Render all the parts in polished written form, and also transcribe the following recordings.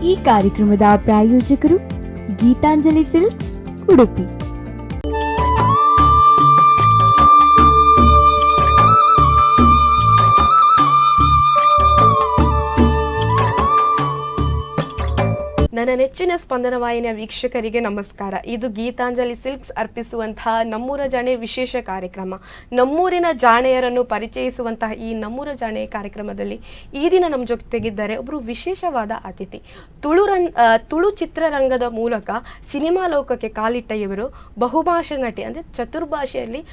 ಈ ಕಾರ್ಯಕ್ರಮದ ಪ್ರಾಯೋಜಕರು ಗೀತಾಂಜಲಿ ಸಿಲ್ಕ್ಸ್, ಉಡುಪಿ. ನನ್ನ ನೆಚ್ಚಿನ ಸ್ಪಂದನ ವಾಹಿನಿಯ ವೀಕ್ಷಕರಿಗೆ ನಮಸ್ಕಾರ. ಇದು ಗೀತಾಂಜಲಿ ಸಿಲ್ಕ್ಸ್ ಅರ್ಪಿಸುವಂತಹ ನಮ್ಮೂರ ಜಾಣೆ ವಿಶೇಷ ಕಾರ್ಯಕ್ರಮ. ನಮ್ಮೂರಿನ ಜಾಣೆಯರನ್ನು ಪರಿಚಯಿಸುವಂತಹ ಈ ನಮ್ಮೂರ ಜಾಣೆ ಕಾರ್ಯಕ್ರಮದಲ್ಲಿ ಈ ದಿನ ನಮ್ಮ ಜೊತೆಗಿದ್ದಾರೆ ಒಬ್ಬರು ವಿಶೇಷವಾದ ಅತಿಥಿ. ತುಳು ಚಿತ್ರರಂಗದ ಮೂಲಕ ಸಿನಿಮಾ ಲೋಕಕ್ಕೆ ಕಾಲಿಟ್ಟ ಇವರು ಬಹುಭಾಷಾ ನಟಿ, ಅಂದರೆ ಚತುರ್ಭಾಷೆಯಲ್ಲಿ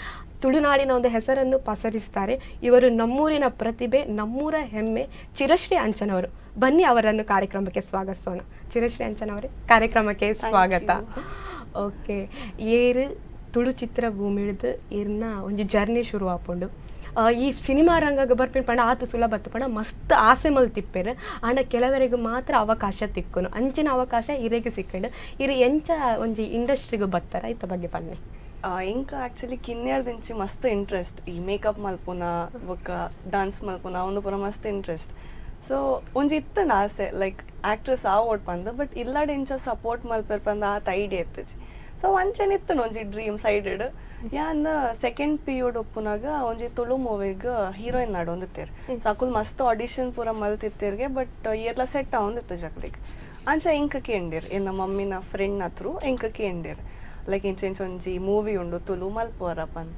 ತುಳುನಾಡಿನ ಒಂದು ಹೆಸರನ್ನು ಪಸರಿಸ್ತಾರೆ. ಇವರು ನಮ್ಮೂರಿನ ಪ್ರತಿಭೆ, ನಮ್ಮೂರ ಹೆಮ್ಮೆ, ಚಿರಶ್ರೀ ಅಂಚನವರು. ಬನ್ನಿ ಅವರನ್ನು ಕಾರ್ಯಕ್ರಮಕ್ಕೆ ಸ್ವಾಗತಿಸೋಣ. ಚಿರಶ್ರೀ ಅಂಚನವರೇ, ಕಾರ್ಯಕ್ರಮಕ್ಕೆ ಸ್ವಾಗತ. ಓಕೆ, ಏರು ತುಳು ಚಿತ್ರಭೂಮಿಡ್ದು ಏರ್ನ ಒಂಜಿ ಜರ್ನಿ ಶುರು ಆಪುಂಡು. ಈ ಸಿನಿಮಾ ರಂಗಗ್ ಬರ್ಪಿನ ಪಂಡ ಆತು ಸುಲಭ ಪಂಡ ಮಸ್ತ್ ಆಸೆ ಮಲ್ತಿಪ್ಪೇರು. ಆಂಡ ಕೆಲವರಿಗೆ ಮಾತ್ರ ಅವಕಾಶ ತಿಕ್ಕುನು, ಅಂಚಿನ ಅವಕಾಶ ಇರೆಗೆ ಸಿಕ್ಕಂಡು. ಇರು ಎಂಚ ಒಂಜಿ ಇಂಡಸ್ಟ್ರಿಗೆ ಬತ್ತರ, ಇತ್ತ ಬಗ್ಗೆ ಪನ್ನೆ. ಇಂಕ ಆ್ಯಕ್ಚುಲಿ ಕಿನ್ಯರ್ದಿಂಚಿ ಮಸ್ತ್ ಇಂಟ್ರೆಸ್ಟ್, ಈ ಮೇಕಪ್ ಮಲ್ಪುನ ಬೊಕ್ಕ ಡಾನ್ಸ್ ಮಲ್ಪುನ ಒಂದು ಪೂರ ಮಸ್ತ್ ಇಂಟ್ರೆಸ್ಟ್. ಸೊ ಒಂಜಿ ಇತ್ತಂಡ ಆಸೆ ಲೈಕ್ ಆ್ಯಕ್ಟ್ರೆಸ್ ಆವೋಡ್ ಪಂದ್, ಬಟ್ ಇಲ್ಲಾಡೆ ಇಂಚ ಸಪೋರ್ಟ್ ಮಲ್ಪೆರ್ ಪಂದ್ ಆತ ಐಡಿಯಾ ಇತ್ತಜಿ. ಸೊ ಅಂಚನೆ ಇತ್ತಂಡ ಒಂಜಿ ಡ್ರೀಮ್ ಸೈಡೆಡ್. ಯಾನ್ ಸೆಕೆಂಡ್ ಪಿ ಯುಡ್ ಉಪ್ಪುನಾಗ ಒಂಜಿ ತುಳು ಮೂವಿಗ್ ಹೀರೋಯಿನ್ ನಾಡೊಂದಿತ್ತೇರು. ಸೊ ಅಕುಲು ಮಸ್ತ್ ಆಡಿಷನ್ ಪೂರ ಮಲ್ತಿತ್ತೇರ್ಗೆ, ಬಟ್ ಏರ್ಲ ಸೆಟ್ ಆವೊಂದಿತ್ತು ಜಕ್ಲಿಗ್. ಅಂಚ ಇಂಕ ಕೇಂಡಿರ್, ಎನ್ನ ಮಮ್ಮಿನ ಫ್ರೆಂಡ್ ಹತ್ರ ಇಂಕ ಕೇಂಡಿರ್, ಲೈಕ್ ಇಂಚ ಇಂಚ ಒಂಜಿ ಮೂವಿ ಉಂಡು ತುಳು ಮಲ್ಪುವರ ಪಂದ್.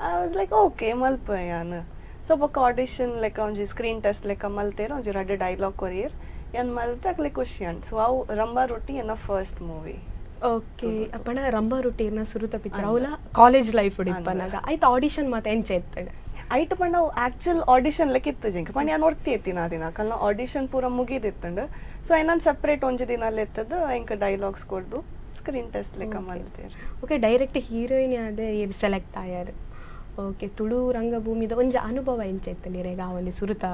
I was like okay ಮಲ್ಪ ಯಾನ್. ಸೊ ಬೊಕ್ಕ ಆಡಿಷನ್ ಲೆಕ್ಕ ಒಂಜಿ ಸ್ಕ್ರೀನ್ ಟೆಸ್ಟ್ ಲೆಕ್ಕ ಮಲ್ತೇರು, ಒಂಜಿ ರಡ್ಡ್ ಡೈಲಾಗ್ ಕೊರಿಯರ್ ಏನ್ ಮಲ್ತೆ, ಅಕ್ಲೆ ಖುಷಿ ಅಂಡ್. ಸೊ ಅವು ರಂಬಾ ರೊಟ್ಟಿ ಎನ್ನ first movie. Okay, ಅಪ್ಪಣ Rambha roti ಇರ್ನ ಸುರುತ ಪಿಕ್ಚರ್ ಅವಲ ಕಾಲೇಜ್ ಲೈಫ್ ಇಪ್ಪನಾಗ ಆಯ್ತು. ಆಡಿಷನ್ ಮಾತ ಎಂಚ ಇತ್ತಂಡೆ? ಐಟ್ ಪಂಡ ಅವು ಆ್ಯಕ್ಚುಲ್ ಆಡಿಷನ್ ಲೆಕ್ಕ ಇತ್ತು ಜಿಂಕ್ ಪಂಡ ಯಾನ್ ಒರ್ತಿ ಎತ್ತಿನ ಆ ದಿನ ಕಲ್ನ ಆಡಿಷನ್ ಪೂರ ಮುಗಿದಿತ್ತಂಡು. ಸೊ ಏನನ್ ಸಪ್ರೇಟ್ ಒಂಜಿ ದಿನ ಎತ್ತದ ಇಂಕ ಡೈಲಾಗ್ಸ್ ಕೊಡ್ದು ಸ್ಕ್ರೀನ್ ಟೆಸ್ಟ್ ಲೆಕ್ಕ ಮಲ್ತೇರು. ಓಕೆ, ಡೈರೆಕ್ಟ್ ಹೀರೋಯಿನ್ ಆದ ಇರ್ ಸೆಲೆಕ್ಟ್ ಆಯಾರು. ಓಕೆ, ತುಳು ರಂಗಭೂಮಿದ ಒಂಜಿ ಅನುಭವ ಎಂಚ ಇತ್ತು ಇರೆಗ್? ಆ ಒಂಜಿ ಸುರುತ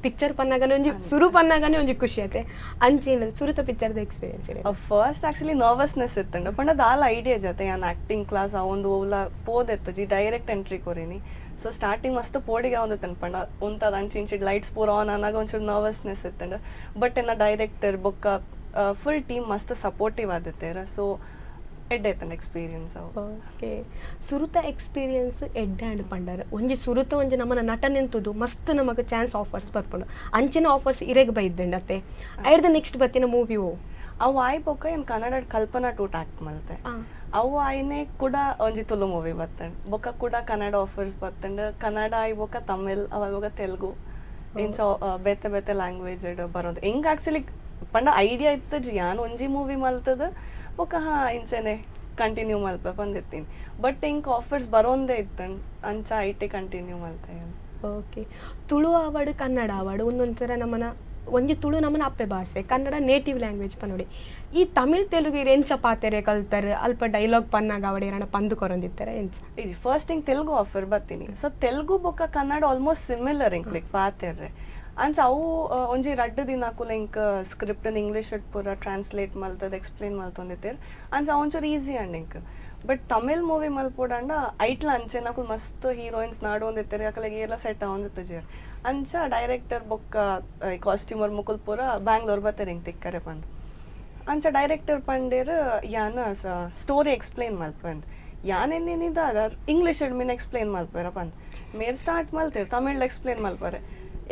ಪಿಕ್ಚರ್ ಪನ್ನಾಗನೆ ಒಂಜಿ ಸುರು ಪನ್ನಾಗನೆ ಒಂಜಿ ಖುಷಿ ಆಯ್ತೆ, ಅಂಚೆ ಸುರುತ ಪಿಕ್ಚರ್ದ ಎಕ್ಸ್ಪೀರಿಯನ್ಸ್ ಇರೆ? ಫಸ್ಟ್ ಆ್ಯಕ್ಚುಲಿ ನರ್ವಸ್ನೆಸ್ ಇತ್ತಂಡು, ಪಂಡ ದಾಲ ಐಡಿಯಾ ಜೊತೆ ಯಾನ್ ಆ್ಯಕ್ಟಿಂಗ್ ಕ್ಲಾಸ್ ಆ ಒಂದು ಓಲ ಪೋದೆತ್ತಜಿ, ಡೈರೆಕ್ಟ್ ಎಂಟ್ರಿ ಕೊರಿನಿ. ಸೊ ಸ್ಟಾರ್ಟಿಂಗ್ ಮಸ್ತ್ ಪೋಡಿಗೆ ಒಂದಿತ್ತಂಡು, ಪಂಡ ಉಂತದ ಅಂಚಿ ಇಂಚಿ ಲೈಟ್ಸ್ ಪೂರ ಆನ್ ಆನಾಗ ಒಂಚೂರು ನರ್ವಸ್ನೆಸ್ ಇತ್ತಂಡು. ಬಟ್ ಎನ್ನ ಡೈರೆಕ್ಟರ್ ಬೊಕ್ಕ ಫುಲ್ ಟೀಮ್ ಮಸ್ತ್ ಸಪೋರ್ಟಿವ್ ಆದಿತ್ತೇರ. ಸೊ ಎಡ್ಡೆ ಆಯ್ತಂಡ ಎಕ್ಸ್ಪೀರಿಯನ್ಸ್ ಅವು. ಓಕೆ, ಸುರುತ ಎಕ್ಸ್ಪೀರಿಯನ್ಸ್ ಎಡ್ಡೆ ಆಂಡ್ ಪಂಡರ್. ಒಂಜಿ ಸುರುತ ಒಂಜಿ ನಮ್ಮನ ನಟನೆಂತುದು ಮಸ್ತ್ ನಮಗ್ ಚಾನ್ಸ್ ಆಫರ್ಸ್ ಬರ್ಪುಂಡು, ಅಂಚಿನ ಆಫರ್ಸ್ ಇರೆಗ್ ಬೈದ್ದಂಡ ಅತ್ತೆ. ಐಡ್ದ ನೆಕ್ಸ್ಟ್ ಬತ್ತಿನ ಮೂವಿ ಓ? ಅವು ಆಯ್ ಬೊಕ್ಕ ಏನ್ ಕನ್ನಡ ಕಲ್ಪನಾ ಟೂಟ್ ಆಕ್ಟ್ ಮಲ್ತೆ. ಅವು ಆಯ್ನೆ ಕೂಡ ಒಂಜಿ ತುಳು ಮೂವಿ ಬತ್ತಂಡ್, ಬೊಕ್ಕ ಕೂಡ ಕನ್ನಡ ಆಫರ್ಸ್ ಬತ್ತಂಡ್. ಕನ್ನಡ ಆಯ್ ಬೊಕ್ಕ ತಮಿಳ್, ಅವ ಬೊಕ್ಕ ತೆಲುಗು, ಇಂಚ ಬೇತೆ ಬೇತೆ ಲ್ಯಾಂಗ್ವೇಜ್ ಬರೋದು. ಹಿಂಗೆ ಆ್ಯಕ್ಚುಲಿ ಪಂಡ ಐಡಿಯಾ ಇತ್ತಜಿ ಯಾನ್ ಒಂಜಿ ಮೂವಿ ಮಲ್ತದ ಬೊಕ್ಕ ಹಾ ಇಂಚನೆ ಕಂಟಿನ್ಯೂ ಮಲ್ಪ ಬಂದಿತ್ತೀನಿ. ಬಟ್ ಹಿಂಗೆ ಆಫರ್ಸ್ ಬರೋಂದೇ ಇತ್ತಂಡ್, ಅಂಚ I T continue ಮಲ್ತೆ. ಓಕೆ, ತುಳು ಆವಾಡು ಕನ್ನಡ ಆವಾಡು ಒಂದೊಂಥರ ನಮ್ಮನ ಒಂಜಿ ತುಳು ನಮ್ಮನ ಅಪ್ಪೆ ಭಾಷೆ, ಕನ್ನಡ ನೇಟಿವ್ ಲ್ಯಾಂಗ್ವೇಜ್ ಪನ್ನೋಡಿ. ಈ ತಮಿಳ್ ತೆಲುಗು ಇರ್ ಎಂಚ ಪಾತೆರೆ ಕಲ್ತಾರೆ, ಅಲ್ಪ ಡೈಲಾಗ್ ಪನ್ನಾಗ ಆವಡೆ ಏನಾರ ಪಂದು ಕೊರೊಂದಿತ್ತಾರೆ ಎಂಚ? ಇಜಿ ಫಸ್ಟ್ ಹಿಂಗೆ ತೆಲುಗು ಆಫರ್ ಬರ್ತೀನಿ. ಸೊ ತೆಲುಗು ಬೊಕ್ಕ ಕನ್ನಡ ಆಲ್ಮೋಸ್ಟ್ ಸಿಮಿಲರ್ ಹಿಂಗೆ ಲೈಕ್ ಪಾತೆರ್ರೆ. ಅಂಚ ಅವು ಒಂಜಿ ರಡ್ಡ್ ದಿನ ಅಕುಲು ಇಂಕ ಸ್ಕ್ರಿಪ್ಟ್ ಇಂಗ್ಲೀಷ್ ಪೂರ ಟ್ರಾನ್ಸ್ಲೇಟ್ ಮಲ್ತದ ಎಕ್ಸ್ಪ್ಲೇನ್ ಮಲ್ತೊಂದಿತ್ತೇರ್. ಅಂಚ ಒಂಚೂರು ಈಸಿ ಅಂಡ್ ಇಂಕ್. ಬಟ್ ತಮಿಳ್ ಮೂವಿ ಮಲ್ಪೋಡಂಡ ಐಟ್ಲ ಅಂಚೆನ ಅಕುಲು ಮಸ್ತ್ ಹೀರೋಯಿನ್ಸ್ ನಾಡೊಂದಿತ್ತಾರೆ, ಅಕಲಿಗೆ ಎಲ್ಲ ಸೆಟ್ ಆವೊಂದಿತ್ತು ಜೇರ್. ಅಂಚ ಡೈರೆಕ್ಟರ್ ಬೊಕ್ಕ ಕಾಸ್ಟ್ಯೂಮರ್ ಮುಕುಲ್ ಪೂರ ಬ್ಯಾಂಗ್ಳೂರ್ ಬತ್ತಾರೆ ಹಿಂಗೆ ತಿಕ್ಕರೆ ಪಂದ್. ಅಂಚ ಡೈರೆಕ್ಟರ್ ಪಂಡೇರ್ ಯಾನ ಸ್ಟೋರಿ ಎಕ್ಸ್ಪ್ಲೇನ್ ಮಲ್ಪಂದ್, ಯಾನ್ ಎನ್ನೇನಿದ ಇಂಗ್ಲೀಷ್ ಮೀನ್ ಎಕ್ಸ್ಪ್ಲೇನ್ ಮಲ್ಪೇರ ಪಂದ್. ಮೇರ್ ಸ್ಟಾರ್ಟ್ ಮಲ್ತೇರ್ ತಮಿಳ್ ಎಕ್ಸ್ಪ್ಲೇನ್ ಮಲ್ಪರೆ,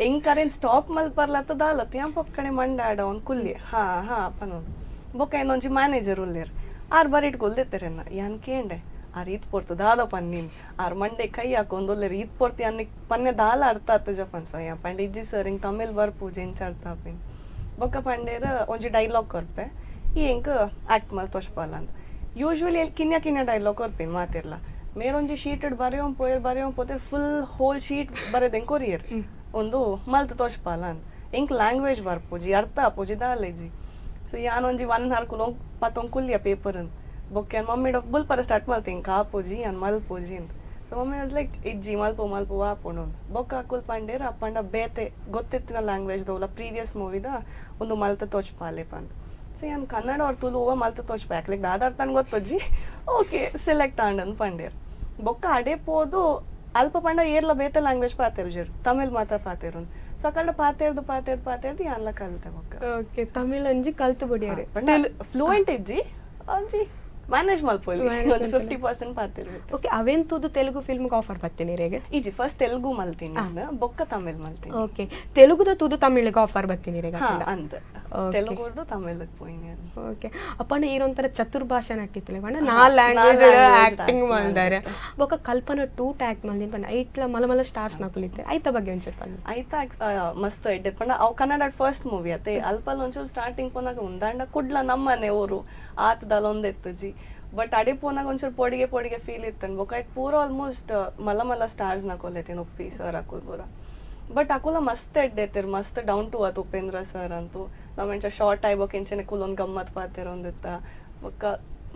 ಹೆಂಗ್ ಕರೆನ್ ಸ್ಟಾಪ್ ಮಲ್ಪರ್ಲತ್ತ ದಾಲತ್ ಯಾನ್ ಪೊಕ್ಕಡೆ ಮಂಡಾಡ ಒಂದು ಕುಲ್ಲಿ ಹಾ ಹಾ ಪನ್ನೊಂದು. ಬೊಕ್ಕ ಏನೊಂಜಿ ಮ್ಯಾನೇಜರ್ ಉಲ್ಲೇರ್, ಆರ್ ಬರೀಟ್ ಕೊಲ್ದಿತ್ತೆರೆನ್ನ. ಯಾನ್ ಕೇಂಡೆ ಆರ್ ಈತ್ ಪೊರ್ತು ದಾದ ಪನ್ನೀನ್, ಆರ್ ಮಂಡೆ ಕೈ ಹಾಕೊಂದು ಉಲ್ಲೇರ್ ಈತ್ ಪೊರ್ತು ಯಾನ್ ಪನ್ನೆ ದಾಲ ಅರ್ಥ ಆತು ಜಪನ್. ಸೊ ಯಾ ಪಂಡೆ ಇಜ್ಜಿ ಸರ್ ಹಿಂಗೆ ತಮಿಳ್ ಬರ್ಪೂಜೆ ಇಂಚ ಅರ್ಥ ಆಪಿನ್. ಬೊಕ್ಕ ಪಂಡೇರ್ ಒಂಜಿ ಡೈಲಾಗ್ ಕೊರ್ಪೆ, ಈ ಎಂಕ್ ಆ್ಯಕ್ಟ್ ಮಲ್ ತೋಷ್ಪಾಲ ಅಂತ. ಯೂಶ್ವಲಿ ಕಿನ್ಯ ಕಿನ್ಯ ಡೈಲಾಗ್ ಕೊರ್ಪಿನ್ ಮಾತಿರ್ಲ. ಮೇರೊಂಜಿ ಶೀಟೆಡ್ ಬರೆಯೋಂ ಪೋಯರ್ ಬರೆಯೋಂ ಪೋತೇರ್ ಫುಲ್ ಹೋಲ್ ಶೀಟ್ ಬರೆದೆಂಗ್ ಕೊರಿಯರ್ ಒಂದು ಮಲ್ತ್ ತೋಷ್ಪಾಲ ಅಂತ. ಇಂಕ್ ಲ್ಯಾಂಗ್ವೇಜ್ ಬರ್ಪೂಜಿ ಅರ್ಥ ಆಪೂಜಿ ದಾಲೇಜಿ. ಸೊ ಯಾನ್ ಒಂಜಿ 1 ಅವರ್ ಕುಲೋ ಪತ್ತೊಂದು ಕುಲ್ಲಿಯ ಪೇಪರ್ ಅಂತ. ಬೊಕ್ಕ ಮಮ್ಮಿ ಬುಲ್ಪರ ಸ್ಟಾರ್ಟ್ ಮಲ್ತಿ ಇಂಕ್ ಆಪೂಜಿ ಯಾನ್ ಮಲ್ಪೂಜಿ ಅಂತ. ಸೊ ಮಮ್ಮಿ ವಾಸ್ ಲೈಕ್ ಇಜ್ಜಿ ಮಲ್ಪು ಮಲ್ಪು ಆಪುಂಡು ಬೊಕ್ಕ ಅಕುಲ್ ಪಂಡೇರ್ ಅಪ್ಪಂಡ ಬೇತೆ ಗೊತ್ತಿತ್ತಿನ ಲ್ಯಾಂಗ್ವೇಜ್ ದೋಲ ಪ್ರೀವಿಯಸ್ ಮೂವಿದ ಒಂದು ಮಲ್ತ ತೋಚ್ಪಾಲೆ ಪಂದ್. ಸೊ ಯಾನ್ ಕನ್ನಡ ಅವ್ರ ತುಳು ಹೂವ ಮಲ್ತ ತೋಚ್ಪ ಯಾಕೆ ದಾದ ಅರ್ಥ ಗೊತ್ತೊಜ್ಜಿ ಓಕೆ ಸೆಲೆಕ್ಟ್ ಆಂಡನ್ ಪಂಡೇರ್. ಬೊಕ್ಕ ಅಡೆ ಪೋದು ಅಲ್ಪ ಪಂಡ ಏರ್ಲ ಬೇತೆ ಲ್ಯಾಂಗ್ವೇಜ್ ಪಾತೆರು ಜೇರ್, ತಮಿಳ್ ಮಾತ್ರ ಪಾತೆರು. ಸೊ ಅಕಲ್ಡ ಪಾತೆರ್ದು ಪಾತೆರ್ದು ಪಾತೆರ್ದು ಯಾನ್ಲ ಕಲ್ತೆ ಬೊಕ್ಕ. ಓಕೆ, ತಮಿಳ್ ಒಂಜಿ ಕಲ್ತು ಬುಡಿಯರು? ಫ್ಲೂಯೆಂಟ್ ಇಜ್ಜಿ, ಒಂಜಿ ಮ್ಯಾನೇಜ್ ಮಲ್ಪೊಲಿ. Manage. ಒಂಜಿ 50% ಪಾತೆರ್ಬೇಕು. ಓಕೆ, ಅವೇನ್ ತೂದು ತೆಲುಗು ಫಿಲ್ಮ್ಗೆ ಆಫರ್ ಬತ್ತೀನಿ ಇರೆಗ್? ಇಜ್ಜಿ, ಫಸ್ಟ್ ತೆಲುಗು ಮಲ್ತೀನಿ ಯಾನ್, ಬೊಕ್ಕ ತಮಿಳ್ ಮಲ್ತೀನಿ. ಓಕೆ, ತೆಲುಗುದ ತೂದು ತಮಿಳಿಗೆ ಆಫರ್ ಬತ್ತೀನಿ ಇರೆಗ್? ಹಾ, ಅಂದ್. Okay. ತೆಲುಗುರ್ದು ತಮಿಳ್ಗೆ ಪೋಯಿನಿ ಯಾನ್. ಓಕೆ, ಅಪ್ಪಣ್ಣ ಈರೊಂಥರ ಚತುರ್ಭಾಷಾ ನಟ್ಟಿತ್ತಲೆ ಪಂಡ ನಾ ನಾ ಲ್ಯಾಂಗ್ವೇಜ್ language acting acting ಮಲ್ದಾರೆ. ಬೊಕ್ಕ ಕಲ್ಪನಾ ಟೂ ಆಕ್ಟ್ ಮಲ್ದಿನ ಪಂಡ, ಐಟ್ಲ ಮಲ ಮಲ ಸ್ಟಾರ್ಸ್ ನಕುಲಿತ್ತೆ, ಐತ ಬಗ್ಗೆ ಒಂಚೂರು ಪನ್ನಿ. ಐತ ಮಸ್ತ್ ಎಡ್ಡೆ ಪಂಡ ಅವು ಕನ್ನಡ ಫಸ್ಟ್ ಮೂವಿ ಅತ್ತೆ. ಅಲ್ಪಲ್ ಒಂಚೂರು ಸ್ಟಾರ್ಟಿಂಗ್ ಪೋನಾಗ ಉಂದಾಂಡ ಕುಡ್ಲ ನಮ್ಮನೆ ಊರು ಆತದಲ್ಲ ಒಂದೆತ್ತುಜಿ. ಬಟ್ ಅಡೆ ಪೋನಾಗ ಒಂಚೂರು ಪೊಡಿಗೆ ಪೊಡಿಗೆ ಫೀಲ್ ಇತ್ತಂಡ್. ಬೊಕ it ಪೂರ ಆಲ್ಮೋಸ್ಟ್ ಮಲ್ಲ ಮಲ್ಲ ಸ್ಟಾರ್ಸ್ ನಕೊಲೆತೀನಿ, ಉಪ್ಪಿ ಸರ್ ಅಕುಲ್ ಪೂರ. ಬಟ್ ಅಕುಲ ಮಸ್ತ್ ಎಡ್ಡೆ ಇತ್ತೆರ್, ಮಸ್ತ್ ಡೌನ್ ಟು ಅರ್ತ್. ಉಪೇಂದ್ರ ಸರ್ ಅಂತೂ ನಮ್ಮ ಎಂಚ ಶಾರ್ಟ್ ಆಯ್ಬೊಕ್ ಎಂಚನೆ ಕುಲೊಂದು ಗಮ್ಮತ್ ಪಾತೆರ ಒಂದಿತ್ತ. ಬೊಕ್ಕ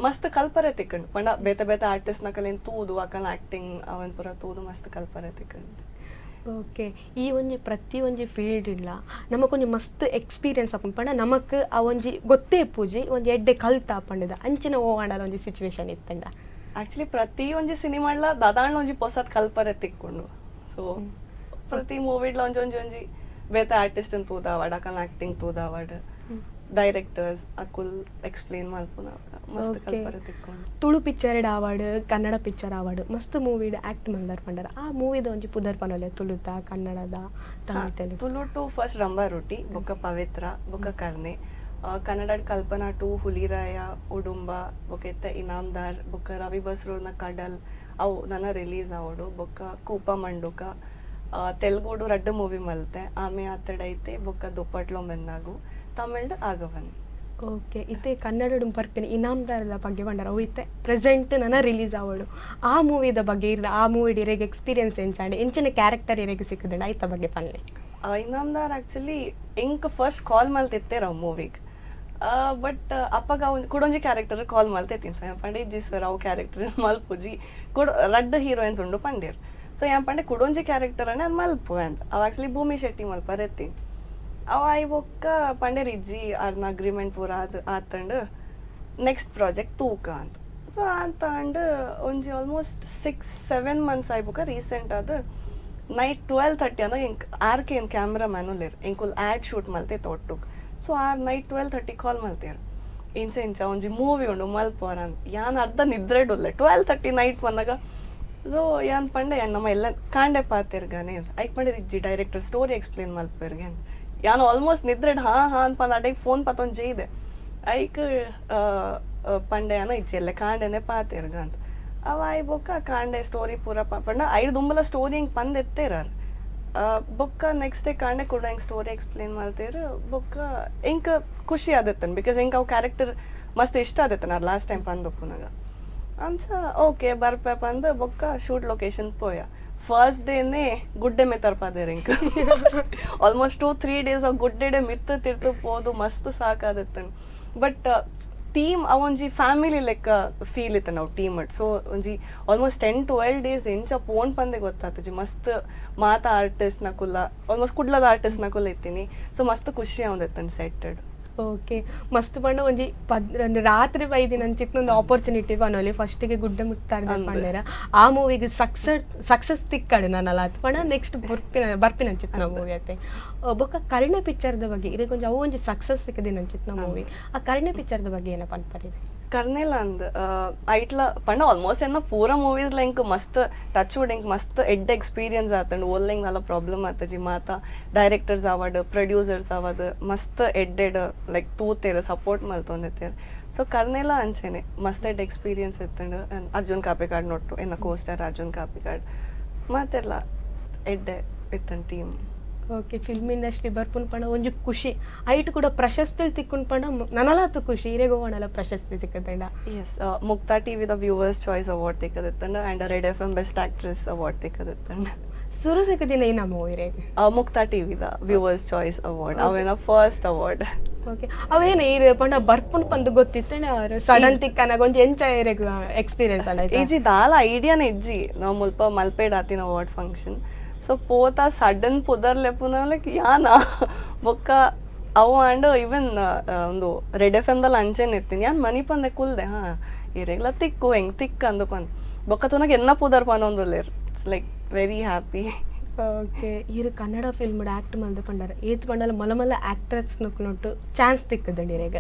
ಮಸ್ತ್ ಕಲ್ಪರೆ ತಿಕ್ಕಂಡು ಪಂಡ ಬೇತೆ ಬೇತೆ ಆರ್ಟಿಸ್ಟ್ ನಕಲೇನ್ ತೂದು, ಅಕಲ್ ಆಕ್ಟಿಂಗ್ ಅವನ್ ಪೂರ ತೂದು ಮಸ್ತ್ ಕಲ್ಪರೆ ತಿಕ್ಕಂಡು. ಓಕೆ, ಈ ಒಂಜಿ ಪ್ರತಿ ಒಂಜಿ ಫೀಲ್ಡ್ ಇಲ್ಲ ನಮಕೊಂಜಿ ಮಸ್ತ್ ಎಕ್ಸ್ಪೀರಿಯನ್ಸ್ ಆಪುಂಡು ಪಂಡ ನಮಕ್ ಆ ಒಂಜಿ ಗೊತ್ತೇ ಪೂಜಿ ಒಂಜಿ ಎಡ್ಡೆ ಕಲ್ತ ಪಂಡದ ಅಂಚಿನ ಓ ಆಂಡಲ ಒಂಜಿ ಸಿಚುವೇಶನ್ ಇತ್ತಂಡ? ಆಕ್ಚುಲಿ ಪ್ರತಿ ಒಂಜಿ ಸಿನಿಮಾಡ್ಲ ದಾದಾಂಡ ಒಂಜಿ ಪೊಸತ್ ಕಲ್ಪರೆ ತಿಕ್ಕೊಂಡು. ಸೊ ಪ್ರತಿ ಮೂವಿಡ್ಲ ಒಂಜಿ ಒಂಜಿ ಒಂಜಿ ಬೇತೆ ಆರ್ಟಿಸ್ಟ್ ತೂದಾವಡ್, ಅಕಲ್ ಆಕ್ಟಿಂಗ್ ತೂದಾವಡ್, ಡೈರೆಕ್ಟರ್ಸ್ ಅಕುಲ್ ಎಕ್ಸ್ಪ್ಲೇನ್ ಮಲ್ಪುನ ಮಸ್ತ್ ಕಲ್ಪರೆ ತಿಕ್ಕೊಂಡು. ತುಳು ಪಿಕ್ಚರ್ ಆವಾಡ್, ಕನ್ನಡ ಪಿಕ್ಚರ್ ಆವಾಡ್, ಮಸ್ತ್ ಮೂವಿಡ್ ಆಕ್ಟ್ ಮಲ್ದಾರ್ ಪಂಡರ, ಆ ಮೂವಿದ ಒಂಜಿ ಪುದರ್ ಪನೊಲೆ, ತುಳುತ, ಕನ್ನಡದ, ತಮಿಳ್, ತೆಲುಗು. ತುಳು ಟು ಫಸ್ಟ್ ರಂಬಾ ರೋಟಿ, ಬೊಕ್ಕ ಪವಿತ್ರ, ಬೊಕ್ಕ ಕರ್ನೆ. ಕನ್ನಡ ಕಲ್ಪನಾ ಟು, ಹುಲಿರಾಯ, ಉಡುಂಬ, ಬೊಕ್ಕ ಇತ್ತ ಇನಾಮ್ದಾರ್, ಬೊಕ್ಕ ರವಿ ಬಸ್ರೂರ್ನ ಕಡಲ್, ಅವು ನನ್ನ ರಿಲೀಸ್ ಆವಡು. ಬೊಕ್ಕ ಕೂಪ ಮಂಡುಕ. ತೆಲುಗುಡು ರಡ್ಡು ಮೂವಿ ಮಲ್ತೆ, ಆಮೆ ಆತಡೈತೆ ಬೊಕ್ಕ ದುಪ್ಪಟ್ಲೋ ಮೆನ್ನಾಗು. ತಮಿಳ್ ಆಗವನ್. ಓಕೆ, ಇತ್ತೆ ಕನ್ನಡ ಬರ್ಪಿನ ಇನಾಮ್ದಾರದ ಬಗ್ಗೆ ಪಂಡರ, ಅವು ಇತ್ತೆ ಪ್ರೆಸೆಂಟ್ ನನ್ನ ರಿಲೀಸ್ ಆವಡು. ಆ ಮೂವಿದ ಬಗ್ಗೆ ಇರ್ದ, ಆ ಮೂವಿ ಇರೆಗ್ ಎಕ್ಸ್ಪೀರಿಯನ್ಸ್ ಎಂಚಾಂಡೆ, ಎಂಚಿನ ಕ್ಯಾರೆಕ್ಟರ್ ಇರೆಗ್ ಸಿಕ್ಕುದುಂಡು, ಐತ ಬಗ್ಗೆ ಪನ್ಲೆ. ಇನಾಮ್ದಾರ್ ಆಕ್ಚುಲಿ ಎಂಕ್ ಫಸ್ಟ್ ಕಾಲ್ ಮಲ್ತಿತ್ತೇರ ಮೂವಿಗೆ. ಬಟ್ ಅಪ್ಪಗ ಅವ್ನು ಕುಡೊಂಜಿ ಕ್ಯಾರೆಕ್ಟರ್ ಕಾಲ್ ಮಲ್ತೈತೀನಿ. ಸೊ ಪಂಡೆ ಇಜ್ಜಿ ಸರ್, ಅವು ಕ್ಯಾರೆಕ್ಟರ್ ಮಲ್ಪುಜಿ, ಕುಡ್ ರಡ್ಡ್ ಹೀರೋಯಿನ್ಸ್ ಉಂಡು ಪಂಡೇರ್. ಸೊ ಯಾನ್ ಪಂಡೆ ಕುಡೊಂಜಿ ಕ್ಯಾರೆಕ್ಟರ್ ಅನ್ನ ಅದು ಮಲ್ಪು ಅಂತ. ಅವ ಆಕ್ಚುಲಿ ಭೂಮಿ ಶೆಟ್ಟಿ ಮಲ್ಪರೆತ್ತೀನಿ. ಅವ ಆಯ್ ಬೊಕ್ಕ ಪಂಡೇರ್ ಇಜ್ಜಿ, ಅರ್ನ ಅಗ್ರಿಮೆಂಟ್ ಪೂರ ಅದು ಆತಂಡು, ನೆಕ್ಸ್ಟ್ ಪ್ರಾಜೆಕ್ಟ್ ತೂಕ ಅಂತ. ಸೊ ಅಂತಂಡು ಒಂಜಿ ಆಲ್ಮೋಸ್ಟ್ 6-7 ಮಂತ್ಸ್ ಆಯ್ಬೊಕ್ಕ ರೀಸೆಂಟ್ ಅದು ನೈಟ್ 12:30 ಅಂದಾಗ ಎಂಕ್ ಆರ್ ಕೆ ಏನ್ ಕ್ಯಾಮ್ರಾ ಮ್ಯಾನ್ ಉಲ್ಲೇರ್, ಎಂಕುಲ್ ಆ್ಯಡ್ ಶೂಟ್ ಮಲ್ತೈತೆ ಒಟ್ಟುಗ್. ಸೊ ಆರ್ ನೈಟ್ 12:30 ಕಾಲ್ ಮಲ್ತೇರ್, ಇಂಚ ಇಂಚ ಒಂಜಿ ಮೂವಿ ಉಂಡು ಮಲ್ಪೋರ ಅಂತ. ಯಾನ್ ಅರ್ಧ ನಿದ್ರೆಡುಲ್ಲೆ 12:30 ನೈಟ್ ಬಂದಾಗ. ಸೊ ಯಾನ್ ಪಂಡೆ ಯಾನ್ ನಮ್ಮ ಎಲ್ಲ ಕಾಂಡೆ ಪಾತೆರ್ಗಾನೆ ಅಂತ. ಐಕ್ ಪಂಡೆ ಇಜ್ಜಿ, ಡೈರೆಕ್ಟರ್ ಸ್ಟೋರಿ ಎಕ್ಸ್ಪ್ಲೇನ್ ಮಲ್ಪೆರ್ಗೆ ಅಂತ. ಯಾನ್ ಆಲ್ಮೋಸ್ಟ್ ನಿದ್ರೆಡ್ ಹಾ ಹಾ ಅಂತ ಪಂದ ಅಡೆಗೆ ಫೋನ್ ಪತ್ತೊಂದು ಜೈದೆ. ಐಕ್ ಪಂಡೆ ಯಾನ ಇಜ್ಜಿ, ಎಲ್ಲ ಕಾಂಡೆನೆ ಪಾತೆರ್ಗ ಅಂತ. ಅವ ಆಯ್ ಬೊಕ್ಕ ಕಾಂಡೆ ಸ್ಟೋರಿ ಪೂರ ಪಂಡ ಐದು ದುಂಬಲ ಸ್ಟೋರಿ ಹಿಂಗೆ ಪಂದ್ ಎತ್ತೇರ. ಬೊಕ್ಕ ನೆಕ್ಸ್ಟ್ ಡೇ ಕಾಂಡೆ ಕೂಡ ಹಿಂಗೆ ಸ್ಟೋರಿ ಎಕ್ಸ್ಪ್ಲೇನ್ ಮಾಡ್ತೇರು. ಬೊಕ್ಕ ಎಂಕ್ ಖುಷಿ ಆದತ್ತನ್, because ಎಂಕ್ ಅವು ಕ್ಯಾರೆಕ್ಟರ್ ಮಸ್ತ್ ಇಷ್ಟ ಆದತ್ತನ ಲಾಸ್ಟ್ ಟೈಮ್ ಪಂದೊಪ್ಪುನಾಗ. ಅಂಚ ಓಕೆ ಬರ್ಪೆ ಪಂದ್ ಬೊಕ್ಕ ಶೂಟ್ ಲೊಕೇಶನ್ ಪೋಯ. ಫಸ್ಟ್ ಡೇನೆ ಗುಡ್ಡೆ ಮೇ ತರ್ಪಾದೇರ್ ಎಂಕ್. ಆಲ್ಮೋಸ್ಟ್ 2-3 ಡೇಸ್ ಅವು ಗುಡ್ಡೆಡೆ ಮಿತ್ತ ತಿರ್ತು ಪೋದು ಮಸ್ತ್ ಸಾಕಾದತ್ತನ್. ಬಟ್ ಟೀಮ್ ಅವೊಂಜಿ ಫ್ಯಾಮಿಲಿ ಲೆಕ್ಕ ಫೀಲ್ ಇತ್ತು ನಾವು ಟೀಮ್. ಸೊ ಒಂಜಿ ಆಲ್ಮೋಸ್ಟ್ 10-12 ಡೇಸ್ ಎಂಚ ಪೋನ್ ಪಂದೆ ಗೊತ್ತಾತಜಿ. ಮಸ್ತ್ ಮಾತ ಆರ್ಟಿಸ್ಟ್ ನಕುಲ್ಲ, ಆಲ್ಮೋಸ್ಟ್ ಕುಡ್ಲದ ಆರ್ಟಿಸ್ಟ್ ನಕುಲ್ಲ ಇತ್ತೀನಿ. ಸೊ ಮಸ್ತ್ ಖುಷಿ ಆವಂದಿತ್ತನ್ ಸೆಟ್ಟೆಡ್. ಓಕೆ, ಮಸ್ತ್ ಪಂಡ ಒಂಜಿ ಪದ್ ಒಂಜಿ ರಾತ್ರಿ ಬೈದಿನ ಅಂಚಿತ್ನ ಒಂದು ಆಪರ್ಚುನಿಟಿ ಪನೊಲಿ. ಫಸ್ಟಿಗೆ ಗುಡ್ಡೆ ಮುಟ್ತಾರೆ ಅಂದ್. ಪಂಡೇರ, ಆ ಮೂವಿಗೆ ಸಕ್ಸಸ್ ಸಕ್ಸಸ್ ತಿಕ್ಕಡು ನಾನಲ್ಲ ಅತ್ ಪಂಡ ನೆಕ್ಸ್ಟ್ ಬರ್ಪಿನ ಬರ್ಪಿನ ಅಂಚಿತ್ನ ಮೂವಿ ಅತ್ತೆ. ಬೊಕ್ಕ ಕರ್ಣ ಪಿಕ್ಚರ್ದ ಬಗ್ಗೆ ಇರೆಗ್ ಒಂಜಿ ಅವು ಒಂಜಿ ಸಕ್ಸಸ್ ತಿಕ್ಕದಿನ ಅಂಚಿತ್ನ ಮೂವಿ. ಆ ಕರ್ಣ ಪಿಕ್ಚರ್ದ ಬಗ್ಗೆ ಏನ ಪನ್ಪರಿದೆ? ಕರ್ನೆಲ ಅಂದ್, ಐಟ್ಲ ಪಂಡ ಆಲ್ಮೋಸ್ಟ್ ಎನ್ನ ಪೂರ ಮೂವೀಸ್ ಎಂಕ್ ಮಸ್ತ್ ಟಚ್ ವುಡ್ ಎಂಕ್ ಮಸ್ತ್ ಎಡ್ಡೆ ಎಕ್ಸ್ಪೀರಿಯನ್ಸ್ ಆತಂಡ್. ಓಲ್ ನಲ್ಲ ಪ್ರಾಬ್ಲಮ್ ಆತಜಿ. ಮಾತ ಡೈರೆಕ್ಟರ್ಸ್ ಆವಡ್, ಪ್ರೊಡ್ಯೂಸರ್ಸ್ ಆವಡ್, ಮಸ್ತ್ ಎಡ್ಡೆಡ್ ಲೈಕ್ ತೂತೇರ್, ಸಪೋರ್ಟ್ ಮಲ್ತೊಂದಿತ್ತೇರ್. ಸೊ ಕರ್ನೆಲ ಅಂಚೆನೆ ಮಸ್ತ್ ಎಡ್ಡೆ ಎಕ್ಸ್ಪೀರಿಯನ್ಸ್ ಇತ್ತಂಡ್. ಅರ್ಜುನ್ ಕಾಪಿಕಾಡ್ ನೊಟ್ಟು, ಎನ್ನ ಕೋ ಸ್ಟಾರ್ ಅರ್ಜುನ್ ಕಾಪಿಕಾಡ್, ಮಾತೆರ್ಲ ಎಡ್ಡೆ ಇತ್ತಂಡ್ ಟೀಮ್. ಓಕೆ, ಫಿಲ್ಮ್ ಇಂಡಸ್ಟ್ರಿ ಬರ್ಪುನ್ ಪಂಡ ಒಂಜಿ ಖುಷಿ, ಐಟ್ ಕೂಡ ಪ್ರಶಸ್ತಿ ತಿಕ್ಕುನ್ ಪಂಡ ನನಲಾತು ಖುಷಿ. ಇರೆಗ್ ಓಣಲ ಪ್ರಶಸ್ತಿ ತಿಕ್ಕದಂಡ? ಎಸ್, ಮುಕ್ತಾ ಟಿವಿದ ವ್ಯೂವರ್ಸ್ ಚಾಯ್ಸ್ ಅವಾರ್ಡ್ ತಿಕ್ಕದಿತ್ತಂಡ್ and red FM best actress award ತಿಕ್ಕದಿತ್ತಂಡ್. ಸುರು ಸಿಕ್ಕದಿನ ಈ ನಮ್ಮ ಇರೆಗ್? ಮುಕ್ತಾ ಟಿವಿದ ವ್ಯೂವರ್ಸ್ ಚಾಯ್ಸ್ ಅವಾರ್ಡ್, ಅವೇನ ಫಸ್ಟ್ ಅವಾರ್ಡ್. ಓಕೆ, ಅವೇನ ಈರ್ ಪಂಡ ಬರ್ಪುನ್ ಪಂದ್ ಗೊತ್ತಿತ್ತಂಡ ಸಡನ್ ತಿಕ್ಕನಾಗ ಒಂಜಿ ಎಂಚ ಇರೆಗ್ ಎಕ್ಸ್ಪೀರಿಯನ್ಸ್ ಅಲ್ಲ? ಇಜ್ಜಿ, ದಾಲ ಐಡಿಯಾನೇ ಇಜ್ಜಿ. ನಾವು ಮುಲ್ಪ ಮಲ್ಪೇಡ್ ಆತಿನ ಅವಾರ್ಡ್ ಫಂಕ್ಷನ್. ಸೊ ಪೋತ ಸಡನ್ ಪುದರ್ ಲೆಪ್ಪುನ ಲೈಕ್ ಯಾನ ಬೊಕ್ಕ ಅವು ಆಂಡ್ ಇವನ್ ಒಂದು ರೆಡ್ ಎಫ್ ಎಮ್ದಲ್ಲಿ ಅಂಚೆನೆ ಇತ್ತೀನಿ. ಯಾನ್ ಮನಿ ಪಂದೆ ಕುಲ್ದೆ, ಹಾ ಇರೆಗ್ಲ ತಿಕ್ಕು ಹೆಂಗ್ ತಿಕ್ ಅಂದು ಪಂದ್. ಬೊಕ್ಕ ತುನಗ ಎನ್ನ ಪುದರ್ ಪನೊಂದುಲ್ಲೇರ್. It's like very happy. Okay, ಈರ್ ಕನ್ನಡ ಫಿಲ್ಮ್ ಆಕ್ಟ್ ಮಲ್ದ ಪಂಡಾರ ಏತ್ ಪಂಡಲ ಮಲ್ಲ ಮಲ್ಲ ಆಕ್ಟ್ರೆಸ್ ನಕ್ಲೊಟ್ಟು ಚಾನ್ಸ್ ತಿಕ್ಕದಂಡು ಇರೆಗ್.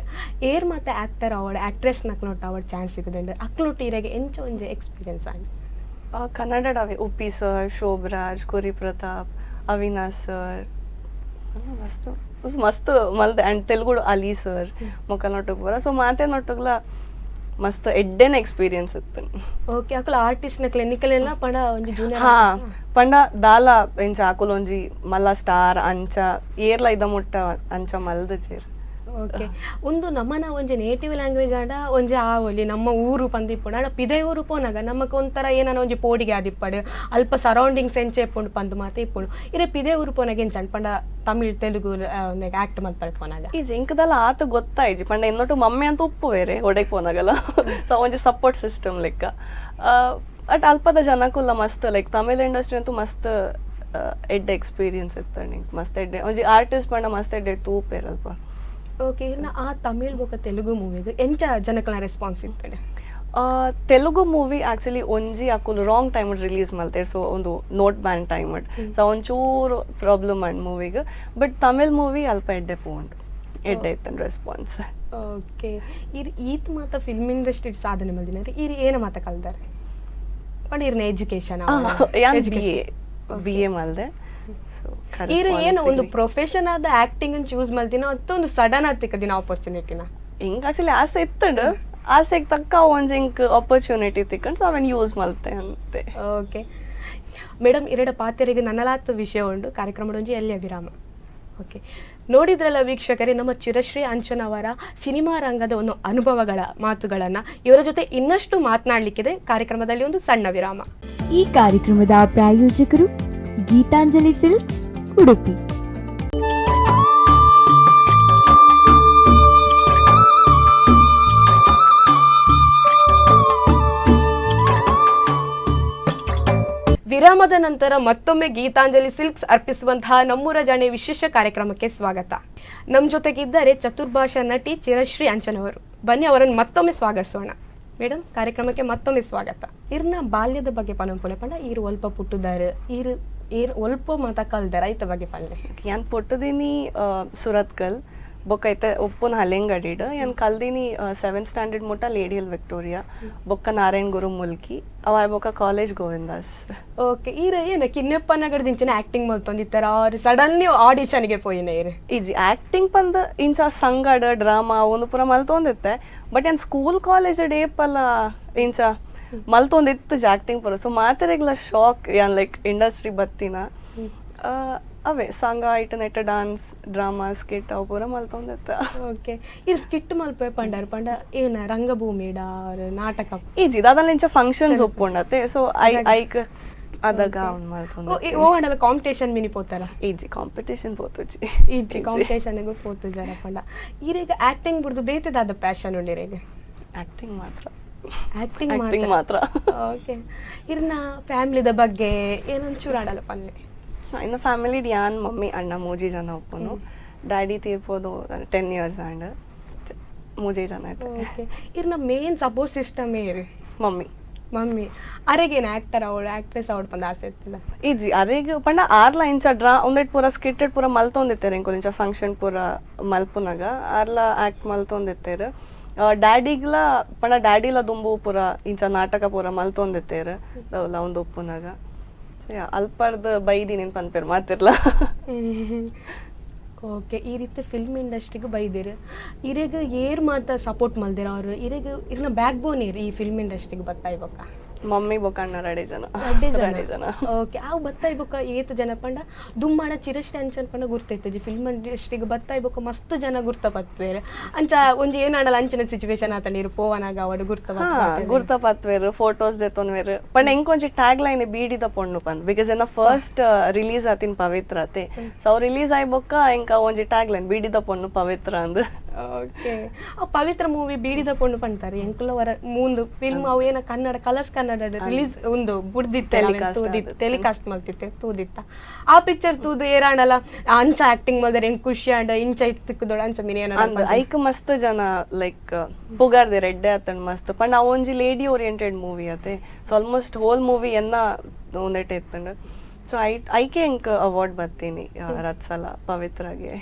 ಏರ್ ಮಾತ ಆಕ್ಟರ್ ಆವಡ್ ಆಕ್ಟ್ರೆಸ್ ನಕ್ಲೊಟ್ಟು ಆವಡ್ ಚಾನ್ಸ್ ತಿಕ್ಕದಂಡು, ಅಕ್ಲೊಟ್ಟು ಇರೆಗ್ ಎಂಚ ಒಂಜಿ ಎಕ್ಸ್ಪೀರಿಯನ್ಸ್ ಆಂಡ್? ಕನ್ನಡ ಅವೆ ಉಪ್ಪಿ ಸರ್, ಶೋಭರಾಜ್, ಕುರಿ ಪ್ರತಾಪ್, ಅವಿನಾಶ್ ಸರ್, ಮಸ್ತ್ ಮಸ್ತ್ ಮಲ್ದೆ. ಆ್ಯಂಡ್ ತೆಲುಗು ಅಲಿ ಸರ್ ಮೊಕಲ್ನೊಟ್ಟುಗ್ ಪೂರ. ಸೊ ಮಾತೆನೊಟ್ಟುಗ್ಲ ಮಸ್ತ್ ಎಡ್ಡೆನ ಎಕ್ಸ್ಪೀರಿಯನ್ಸ್ ಇತ್ತು. ಓಕೆ, ಅಕುಲು ಆರ್ಟಿಸ್ಟ್ ನಕ್ಲೆ ನಿಕಲೆಲ್ಲ ಪಂಡ ಒಂಜಿ ಜೂನಿಯರ್? ಹಾ, ಪಂಡ ದಾಲ ಎಂಚ ಅಕುಲು ಒಂಜಿ ಮಲ್ಲ ಸ್ಟಾರ್ ಅಂಚ ಏರ್ಲ ಇದ ಮುಟ್ಟ ಅಂಚ ಮಲ್ದ ಚೇರ್. ಓಕೆ, ಒಂದು ನಮ್ಮನ ಒಂಜಿ ನೇಟಿವ್ ಲ್ಯಾಂಗ್ವೇಜ್ ಆಂಡ ಒಂಜಿ ಆವೊಲಿ, ನಮ್ಮ ಊರು ಪಂದಿಪ್ಪುಂಡು. ಆಂಡ ಪಿದೈ ಊರು ಪೋನಾಗ ನಮಕ್ ಒಂಥರ ಏನನ ಒಂಜಿ ಪೋಡಿಗೆ ಆದಿಪ್ಪಡು, ಅಲ್ಪ ಸರೌಂಡಿಂಗ್ಸ್ ಎಂಚ ಇಪ್ಪುಂಡು ಪಂದ್ ಮಾತ ಇಪ್ಪುಂಡು. ಇರೆ ಪಿದೈ ಊರು ಪೋನಾಗ ಎಂಚ ಪಂಡ ತಮಿಳ್ ತೆಲುಗು ಆಕ್ಟ್ ಮಲ್ಪರೆ ಪೋನಾಗ? ಈ ಜಿಂಕದಲ್ಲ ಆತ ಗೊತ್ತಾಯ್ಜಿ, ಪಂಡ ಇನ್ನೊಟ್ಟು ಮಮ್ಮಿ ಅಂತ ಉಪ್ಪು ಬೇರೆ ಒಡೆಗೆ ಪೋನಾಗಲ್ಲ. ಸೊ ಒಂಜಿ ಸಪೋರ್ಟ್ ಸಿಸ್ಟಮ್ ಲೆಕ್ಕ. ಬಟ್ ಅಲ್ಪದ ಜನಕ್ಕುಲ್ಲ ಮಸ್ತ್ ಲೈಕ್ ತಮಿಳ್ ಇಂಡಸ್ಟ್ರಿ ಅಂತೂ ಮಸ್ತ್ ಎಡ್ಡೆ ಎಕ್ಸ್ಪೀರಿಯನ್ಸ್ ಇತ್ತು. ಮಸ್ತ್ ಎಡ್ಡೆ ಒಂಜಿ ಆರ್ಟಿಸ್ಟ್ ಪಂಡ ಮಸ್ತ್ ಎಡ್ಡೆ ತೂಪೇರ್ ಅಲ್ಪ. ಓಕೆ, ಇನ್ನು ಆ ತಮಿಳ್ ಬೊಕ ತೆಲುಗು ಮೂವಿಗ್ ಎಂಚ ಜನಕಲ ರೆಸ್ಪಾನ್ಸ್ ಇತ್ತಂಡೆ? ತೆಲುಗು ಮೂವಿ ಆಕ್ಚುಲಿ ಒಂಜಿ ಅಕುಲು ರಾಂಗ್ ಟೈಮ್ ರಿಲೀಸ್ ಮಲ್ತೇರ್. ಸೊ ಒಂದು ನೋಟ್ ಬ್ಯಾನ್ ಟೈಮ್, ಸೊ ಒಂಚೂರು ಪ್ರಾಬ್ಲಮ್ ಅಂಡ್ ಮೂವಿಗ್. ಬಟ್ ತಮಿಳ್ ಮೂವಿ ಅಲ್ಪ ಎಡ್ಡೆ ಪೋಂಡು, ಎಡ್ಡೆ ಇತ್ತಂಡ್ ರೆಸ್ಪಾನ್ಸ್. ಓಕೆ, ಇರ್ ಈತ್ ಮಾತ ಫಿಲ್ಮ್ ಇಂಡಸ್ಟ್ರಿ ಸಾಧನೆ ಮಲ್ದಿನಾರ, ಇರ್ ಏನ ಮಾತ ಕಲ್ದಾರೆ ಪಂಡ ಇರ್ನ ಎಜುಕೇಶನ್? ಯಾನ್ ಬಿ ಎ ಮಲ್ದೆ. ಸೊ ಇರ್ ಏನು ಒಂದು ಪ್ರೊಫೆಷನ್ ಆದ ಆಕ್ಟಿಂಗ್ ಚೂಸ್ ಮಲ್ದಿನ ಅಥವಾ ಒಂದು ಸಡನ್ ಆತಿಕ್ಕ ದಿನ ಆಪರ್ಚುನಿಟಿನ? ಹಿಂಗೆ ಆಕ್ಚುಲಿ ಆಸೆ ಇತ್ತಂಡು, ಆಸೆಗೆ ತಕ್ಕ ಒಂಜಿ ಇಂಕ್ ಆಪರ್ಚುನಿಟಿ ತಿಕ್ಕಂಡು, ಸೊ ಅವೆನ್ ಯೂಸ್ ಮಲ್ತೆ ಅಂತೆ. ಓಕೆ ಮೇಡಮ್, ಇರೆಡ ಪಾತೆರಿಗೆ ನನ್ನಲಾತ್ ವಿಷಯ ಉಂಡು. ಕಾರ್ಯಕ್ರಮದ ಒಂಜಿ ಎಲ್ಲಿಯ ವಿರಾಮ. ಓಕೆ, ನೋಡಿದ್ರಲ್ಲ ವೀಕ್ಷಕರೇ, ನಮ್ಮ ಚಿರಶ್ರೀ ಅಂಚನ್ ಅವರ ಸಿನಿಮಾ ರಂಗದ ಒಂದು ಅನುಭವಗಳ ಮಾತುಗಳನ್ನು. ಇವರ ಜೊತೆ ಇನ್ನಷ್ಟು ಮಾತನಾಡಲಿಕ್ಕಿದೆ. ಕಾರ್ಯಕ್ರಮದಲ್ಲಿ ಒಂದು ಸಣ್ಣ ವಿರಾಮ. ಈ ಕಾರ್ಯಕ್ರಮದ ಪ್ರಾಯೋಜಕರು ಗೀತಾಂಜಲಿ ಸಿಲ್ಕ್ಸ್, ಉಡುಪಿ. ವಿರಾಮದ ನಂತರ ಮತ್ತೊಮ್ಮೆ ಗೀತಾಂಜಲಿ ಸಿಲ್ಕ್ಸ್ ಅರ್ಪಿಸುವಂತಹ ನಮ್ಮೂರ ಜಾಣೆ ವಿಶೇಷ ಕಾರ್ಯಕ್ರಮಕ್ಕೆ ಸ್ವಾಗತ. ನಮ್ಮ ಜೊತೆಗಿದ್ದಾರೆ ಚತುರ್ಭಾಷಾ ನಟಿ ಚಿರಶ್ರೀ ಅಂಚನ್ ಅವರು. ಬನ್ನಿ ಅವರನ್ನು ಮತ್ತೊಮ್ಮೆ ಸ್ವಾಗತಿಸೋಣ. ಮೇಡಮ್, ಕಾರ್ಯಕ್ರಮಕ್ಕೆ ಮತ್ತೊಮ್ಮೆ ಸ್ವಾಗತ. ಇರ್ನ ಬಾಲ್ಯದ ಬಗ್ಗೆ ಪನಂಪುಲೆ ಪಂಡ ಈರು ಒಲ್ಪ ಪುಟ್ಟುದಾರು, ಈರು ಏರ್ ಒಲ್ಪ ಮಾತ ಕಲ್ದಾರ, ಐತ ಬಗ್ಗೆ ಪನ್ಲೆ. ಯಾನ್ ಪುಟ್ಟುದಿನಿ ಸುರತ್ಕಲ್, ಬೊಕ್ಕ ಐತೆ ಉಪ್ಪುನ ಹಲೆಂಗಡಿಡ್. ಯಾನ್ ಕಲ್ದಿನಿ 7th standard ಮುಟ್ಟ ಲೇಡಿ ಹಿಲ್ ವಿಕ್ಟೋರಿಯಾ, ಬೊಕ್ಕ ನಾರಾಯಣ್ ಗುರು ಮುಲ್ಕಿ, ಅವ ಬೊಕ್ಕ ಕಾಲೇಜ್ ಗೋವಿಂದಾಸ್. ಓಕೆ, ಈರ ಏನ ಕಿನ್ನೆಪ್ಪ ನಗರದಿಂಚಿನ ಆಕ್ಟಿಂಗ್ ಮಲ್ತೊಂದಿತ್ತಾರ ಅವ್ರು ಸಡನ್ಲಿ ಆಡಿಷನ್ಗೆ ಪೋಯಿನ ಈರು? ಈಜಿ, ಆಕ್ಟಿಂಗ್ ಪಂದ್ ಇಂಚ ಸಂಗಡ ಡ್ರಾಮಾ ಒಂದು ಪೂರ ಮಲ್ತೊಂದಿತ್ತೆ. ಬಟ್ ಯಾನ್ ಸ್ಕೂಲ್ ಕಾಲೇಜ್ ಏಪಲ್ಲ ಇಂಚ ಮಲ್ತೊಂದಿತ್ತು ಆಕ್ಟಿಂಗ್ ಪೂರ. ಸೊ ಮಾತೆರೆಗ್ಲ ಶಾಕ್ ಯಾನ್ ಲೈಕ್ ಇಂಡಸ್ಟ್ರಿ ಬತ್ತಿನ. ಅವೇ ಸಂಘ ಐಟ ನೆಟ್ಟ ಡಾನ್ಸ್ ಡ್ರಾಮಾ ಸ್ಕಿಟ್ ಅವು ಪೂರ ಮಲ್ತೊಂದಿತ್ತ. ಓಕೆ, ಈ ಸ್ಕಿಟ್ ಮಲ್ಪೆ ಪಂಡಾರ ಪಂಡ ಏನ ರಂಗಭೂಮಿಡ ಅವ್ರ ನಾಟಕ? ಈಜಿ, ದಾದಲ್ ಇಂಚ ಫಂಕ್ಷನ್ಸ್ ಒಪ್ಪುಂಡತೆ. ಸೊ I ಐಕ್ ಅದಾಗ ಅವ್ನು ಮಲ್ತೊಂದಿತ್ತೆ. ಓ ಅಂಡಲ ಕಾಂಪಿಟೇಷನ್ ಮಿನಿ ಪೋತಾರ? ಈಜಿ, ಕಾಂಪಿಟೇಷನ್ ಪೋತುಜಿ. ಈಜಿ, ಕಾಂಪಿಟೇಷನ್ ಪೋತು ಜರ ಪಂಡ ಈರೀಗ ಆಕ್ಟಿಂಗ್ ಬುಡ್ದು ಬೇತೆದಾದ ಪ್ಯಾಷನ್ ಉಂಡಿರೇಗ? ಆಕ್ಟಿಂಗ್ ಮಾತ್ರ. ಆಕ್ಟಿಂಗ್ ಆಕ್ಟಿಂಗ್ ಮಾತ್ರ. ಓಕೆ, ಇರ್ನ ಫ್ಯಾಮಿಲಿದ ಬಗ್ಗೆ ಏನೊಂಚೂರು ಆಡಲ್ಲ ಪಲ್ಲೆ. ಇನ್ನು ಫ್ಯಾಮಿಲಿ ಯಾನ್ ಮಮ್ಮಿ ಅಣ್ಣ ಮೂಜಿ ಜನ ಒಪ್ಪುನು. ಡ್ಯಾಡಿ ತೀರ್ಪೋದು 10 ಇಯರ್ಸ್ ಆಂಡ್, ಮೂಜಿ ಜನ ಆಯ್ತು. ಓಕೆ, ಇರ್ನ ಮೇನ್ ಸಪೋರ್ಟ್ ಸಿಸ್ಟಮ್ ಏರು? ಮಮ್ಮಿ. ಮಮ್ಮಿ. ಅರೆಗೇನು ಆಕ್ಟರ್ ಅವಳು ಆಕ್ಟ್ರೆಸ್ ಅವಳು ಪಂದ ಆಸೆ ಇತ್ತಿಲ್ಲ? ಈಜಿ, ಅರೆಗ್ ಪಂಡ ಆರ್ಲ ಇಂಚ ಡ್ರಾ ಒಂದೆಟ್ ಪೂರ ಸ್ಕಿಟ್ಟೆಡ್ ಪೂರ ಮಲ್ತೊಂದಿತ್ತೆರ್. ಎಂಕುಲು ಇಂಚ ಫಂಕ್ಷನ್ ಪೂರ ಮಲ್ಪುನಗ ಆರ್ಲ ಆಕ್ಟ್ ಮಲ್ತೊಂದಿತ್ತೆರ್. ಡ್ಯಾಡಿಗ್ಲ ಪಂಡ ಡ್ಯಾಡಿಲ ದುಂಬು ಪೂರ ಇಂಚ ನಾಟಕ ಪೂರ ಮಲ್ತೊಂದಿತ್ತೆರ್ ಒಂದು ಉಪ್ಪುನಗ. ಸೊ ಅಲ್ಪರ್ದ್ ಬೈದಿ ನಿನ್ ಪನ್ಪೆರ್ ಮಾತಿರ್ಲ. ಓಕೆ, ಈ ರೀತಿ ಫಿಲ್ಮ್ ಇಂಡಸ್ಟ್ರಿಗೆ ಬೈದಿರು, ಇರೆಗ್ ಏರ್ ಮಾತ ಸಪೋರ್ಟ್ ಮಲ್ದಿರ ಅವರು? ಇರೆಗ್ ಇರ್ನ ಬ್ಯಾಕ್ ಬೋನ್ ಏರ್ ಈ ಫಿಲ್ಮ್ ಇಂಡಸ್ಟ್ರಿಗೆ ಬತ್ತಾ ಇಬೊಕ್ಕ? ಮಮ್ಮಿ ಬೊಕ್ಕ ಅಣ್ಣ ರಡೆ ಜನ. ರಡ್ಡೆ ಜನ. ರಡ್ಡೆ ಜನ. ಓಕೆ, ಆವು ಬತ್ತಾ ಇಬೊಕ್ಕ ಏತ್ ಜನ ಪಂಡ ದುಮ್ಮಾಡ ಚಿರಶ್ರೀ ಅಂಚನ್ ಪಂಡ ಗುರ್ತೈತಜಿ. ಫಿಲ್ಮ್ ಇಂಡಸ್ಟ್ರಿಗೆ ಬತ್ತಾ ಇಬೊಕ್ಕ ಮಸ್ತ್ ಜನ ಗುರ್ತ ಪತ್ವೇರ್. ಅಂಚ ಒಂಜಿ ಏನಾಡಲ್ಲ ಅಂಚಿನ ಸಿಚುವೇಶನ್ ಆತ ನೀರು ಪೋವನಾಗ ಅವಡು ಗುರ್ತ ಗುರ್ತ ಪತ್ವೇರ್, ಫೋಟೋಸ್ ದೆತ್ತೊನ್ವೇರ್. ಪಂಡ ಎಂಕೊಂಜಿ ಟ್ಯಾಗ್ ಲೈನ್ ಬೀಡಿದ ಪೊಣ್ಣು ಪಂದ್, because ಎನ್ನ ಫಸ್ಟ್ ರಿಲೀಸ್ ಆತಿನ್ ಪವಿತ್ರ ಅತೆ. ಸೊ ಅವ್ ರಿಲೀಸ್ ಆಯ್ ಬೊಕ್ಕ ಎಂಕ ಒಂಜಿ ಟ್ಯಾಗ್ ಲೈನ್ ಬೀಡಿದ ಪೊಣ್ಣು ಪವಿತ್ರ ಅಂದ್. ಓಕೆ, ಆ ಪವಿತ್ರ ಮೂವಿ ಬೀಡಿದ ಪೊಣ್ಣು ಪಂತಾರೆ. ಎಂಕುಲ ವರ ಮೂಂದು ಫಿಲ್ಮ್ ಅವು ಏನ ಕನ್ನಡ ಕಲರ್ಸ್ ಕನ್ನಡ ರಿಲೀಸ್ ಒಂದು ಬುಡ್ದಿತ್ತೆ, ಟೆಲಿಕಾಸ್ಟ್ ಮಲ್ತಿತ್ತೆ ತೂದಿತ್ತ. ಆ ಪಿಕ್ಚರ್ ತೂದು ಏರಾಂಡಲ ಅಂಚ ಆಕ್ಟಿಂಗ್ ಮಲ್ದರೆ ಎಂಕ್ ಖುಷಿ ಆಂಡ, ಇಂಚ ಇತ್ತಿಕ್ಕದೊಡ ಅಂಚ ಮಿನಿ ಏನ ಐಕ್ ಮಸ್ತ್ ಜನ ಲೈಕ್ ಪುಗಾರ್ದೆ ರೆಡ್ಡೆ ಆತಂಡ್ ಮಸ್ತ್. ಪಂಡ ಅವು ಒಂಜಿ ಲೇಡಿ ಓರಿಯೆಂಟೆಡ್ ಮೂವಿ ಅತೆ. ಸೊ ಆಲ್ಮೋಸ್ಟ್ ಹೋಲ್ ಮೂವಿ ಎನ್ನ ಒಂದೆಟೆ ಇತ್ತಂಡ್. ಸೊ ಐಕೆ ಇಂಕ್ ಅವಾರ್ಡ್ ಬರ್ತೀನಿ ರತ್ಸಲ ಪವಿತ್ರಗೆ.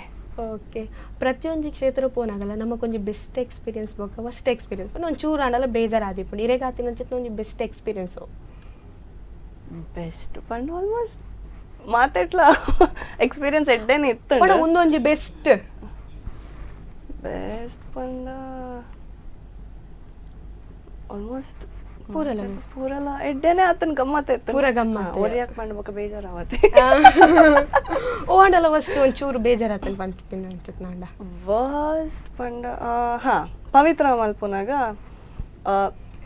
ಓಕೆ, ಪ್ರತಿಯೊಂದು ಕ್ಷೇತ್ರ ಪೋನಾಗಲ್ಲ ನಮಗೊಂಜಿ ಬೆಸ್ಟ್ ಎಕ್ಸ್ಪೀರಿಯನ್ಸ್ ಬೊಕ್ಕ ವರ್ಸ್ಟ್ ಎಕ್ಸ್ಪೀರಿಯನ್ಸ್ ಒಂದು ಚೂರು ಆಂಡಲ ಬೇಜಾರು ಆದಿಪ್ಪುಂಡು. ಇರೆಗಾತಿನ ಒಂಜಿ ಬೆಸ್ಟ್ ಎಕ್ಸ್ಪೀರಿಯನ್ಸ್? ಬೆಸ್ಟ್ ಪಂಡ ಆಲ್ಮೋಸ್ಟ್ ಮಾತೆಟ್ಲ ಎಕ್ಸ್ಪೀರಿಯನ್ಸ್ ಎಡ್ಡೇನೆ ಇತ್ತು. ಪಂಡ ಒಂದೊಂಜಿ ಬೆಸ್ಟ್. ಬೆಸ್ಟ್ ಪಂಡ ಆಲ್ಮೋಸ್ಟ್ ಪೂರಲ? ಪೂರಲ ಎಡ್ಡೇನೆ ಆತನ, ಗಮ್ಮತ್ ಇತ್ತು. ಪೂರ ಗಮ್ಮತ್. ಒರಿಯಾಕ್ ಪಂಡ ಬೊಕ್ಕ ಬೇಜಾರಾವತ್ತೆ. ಓ ಆಂಡಲ ವಸ್ತು ಒಂಚೂರು ಬೇಜಾರಾತನ್ ಪಂತಿನ ಅಂಚತ್ನಾಂಡ? ವರ್ಸ್ಟ್ ಪಂಡ, ಹಾ, ಪವಿತ್ರ ಮಲ್ಪುನಾಗ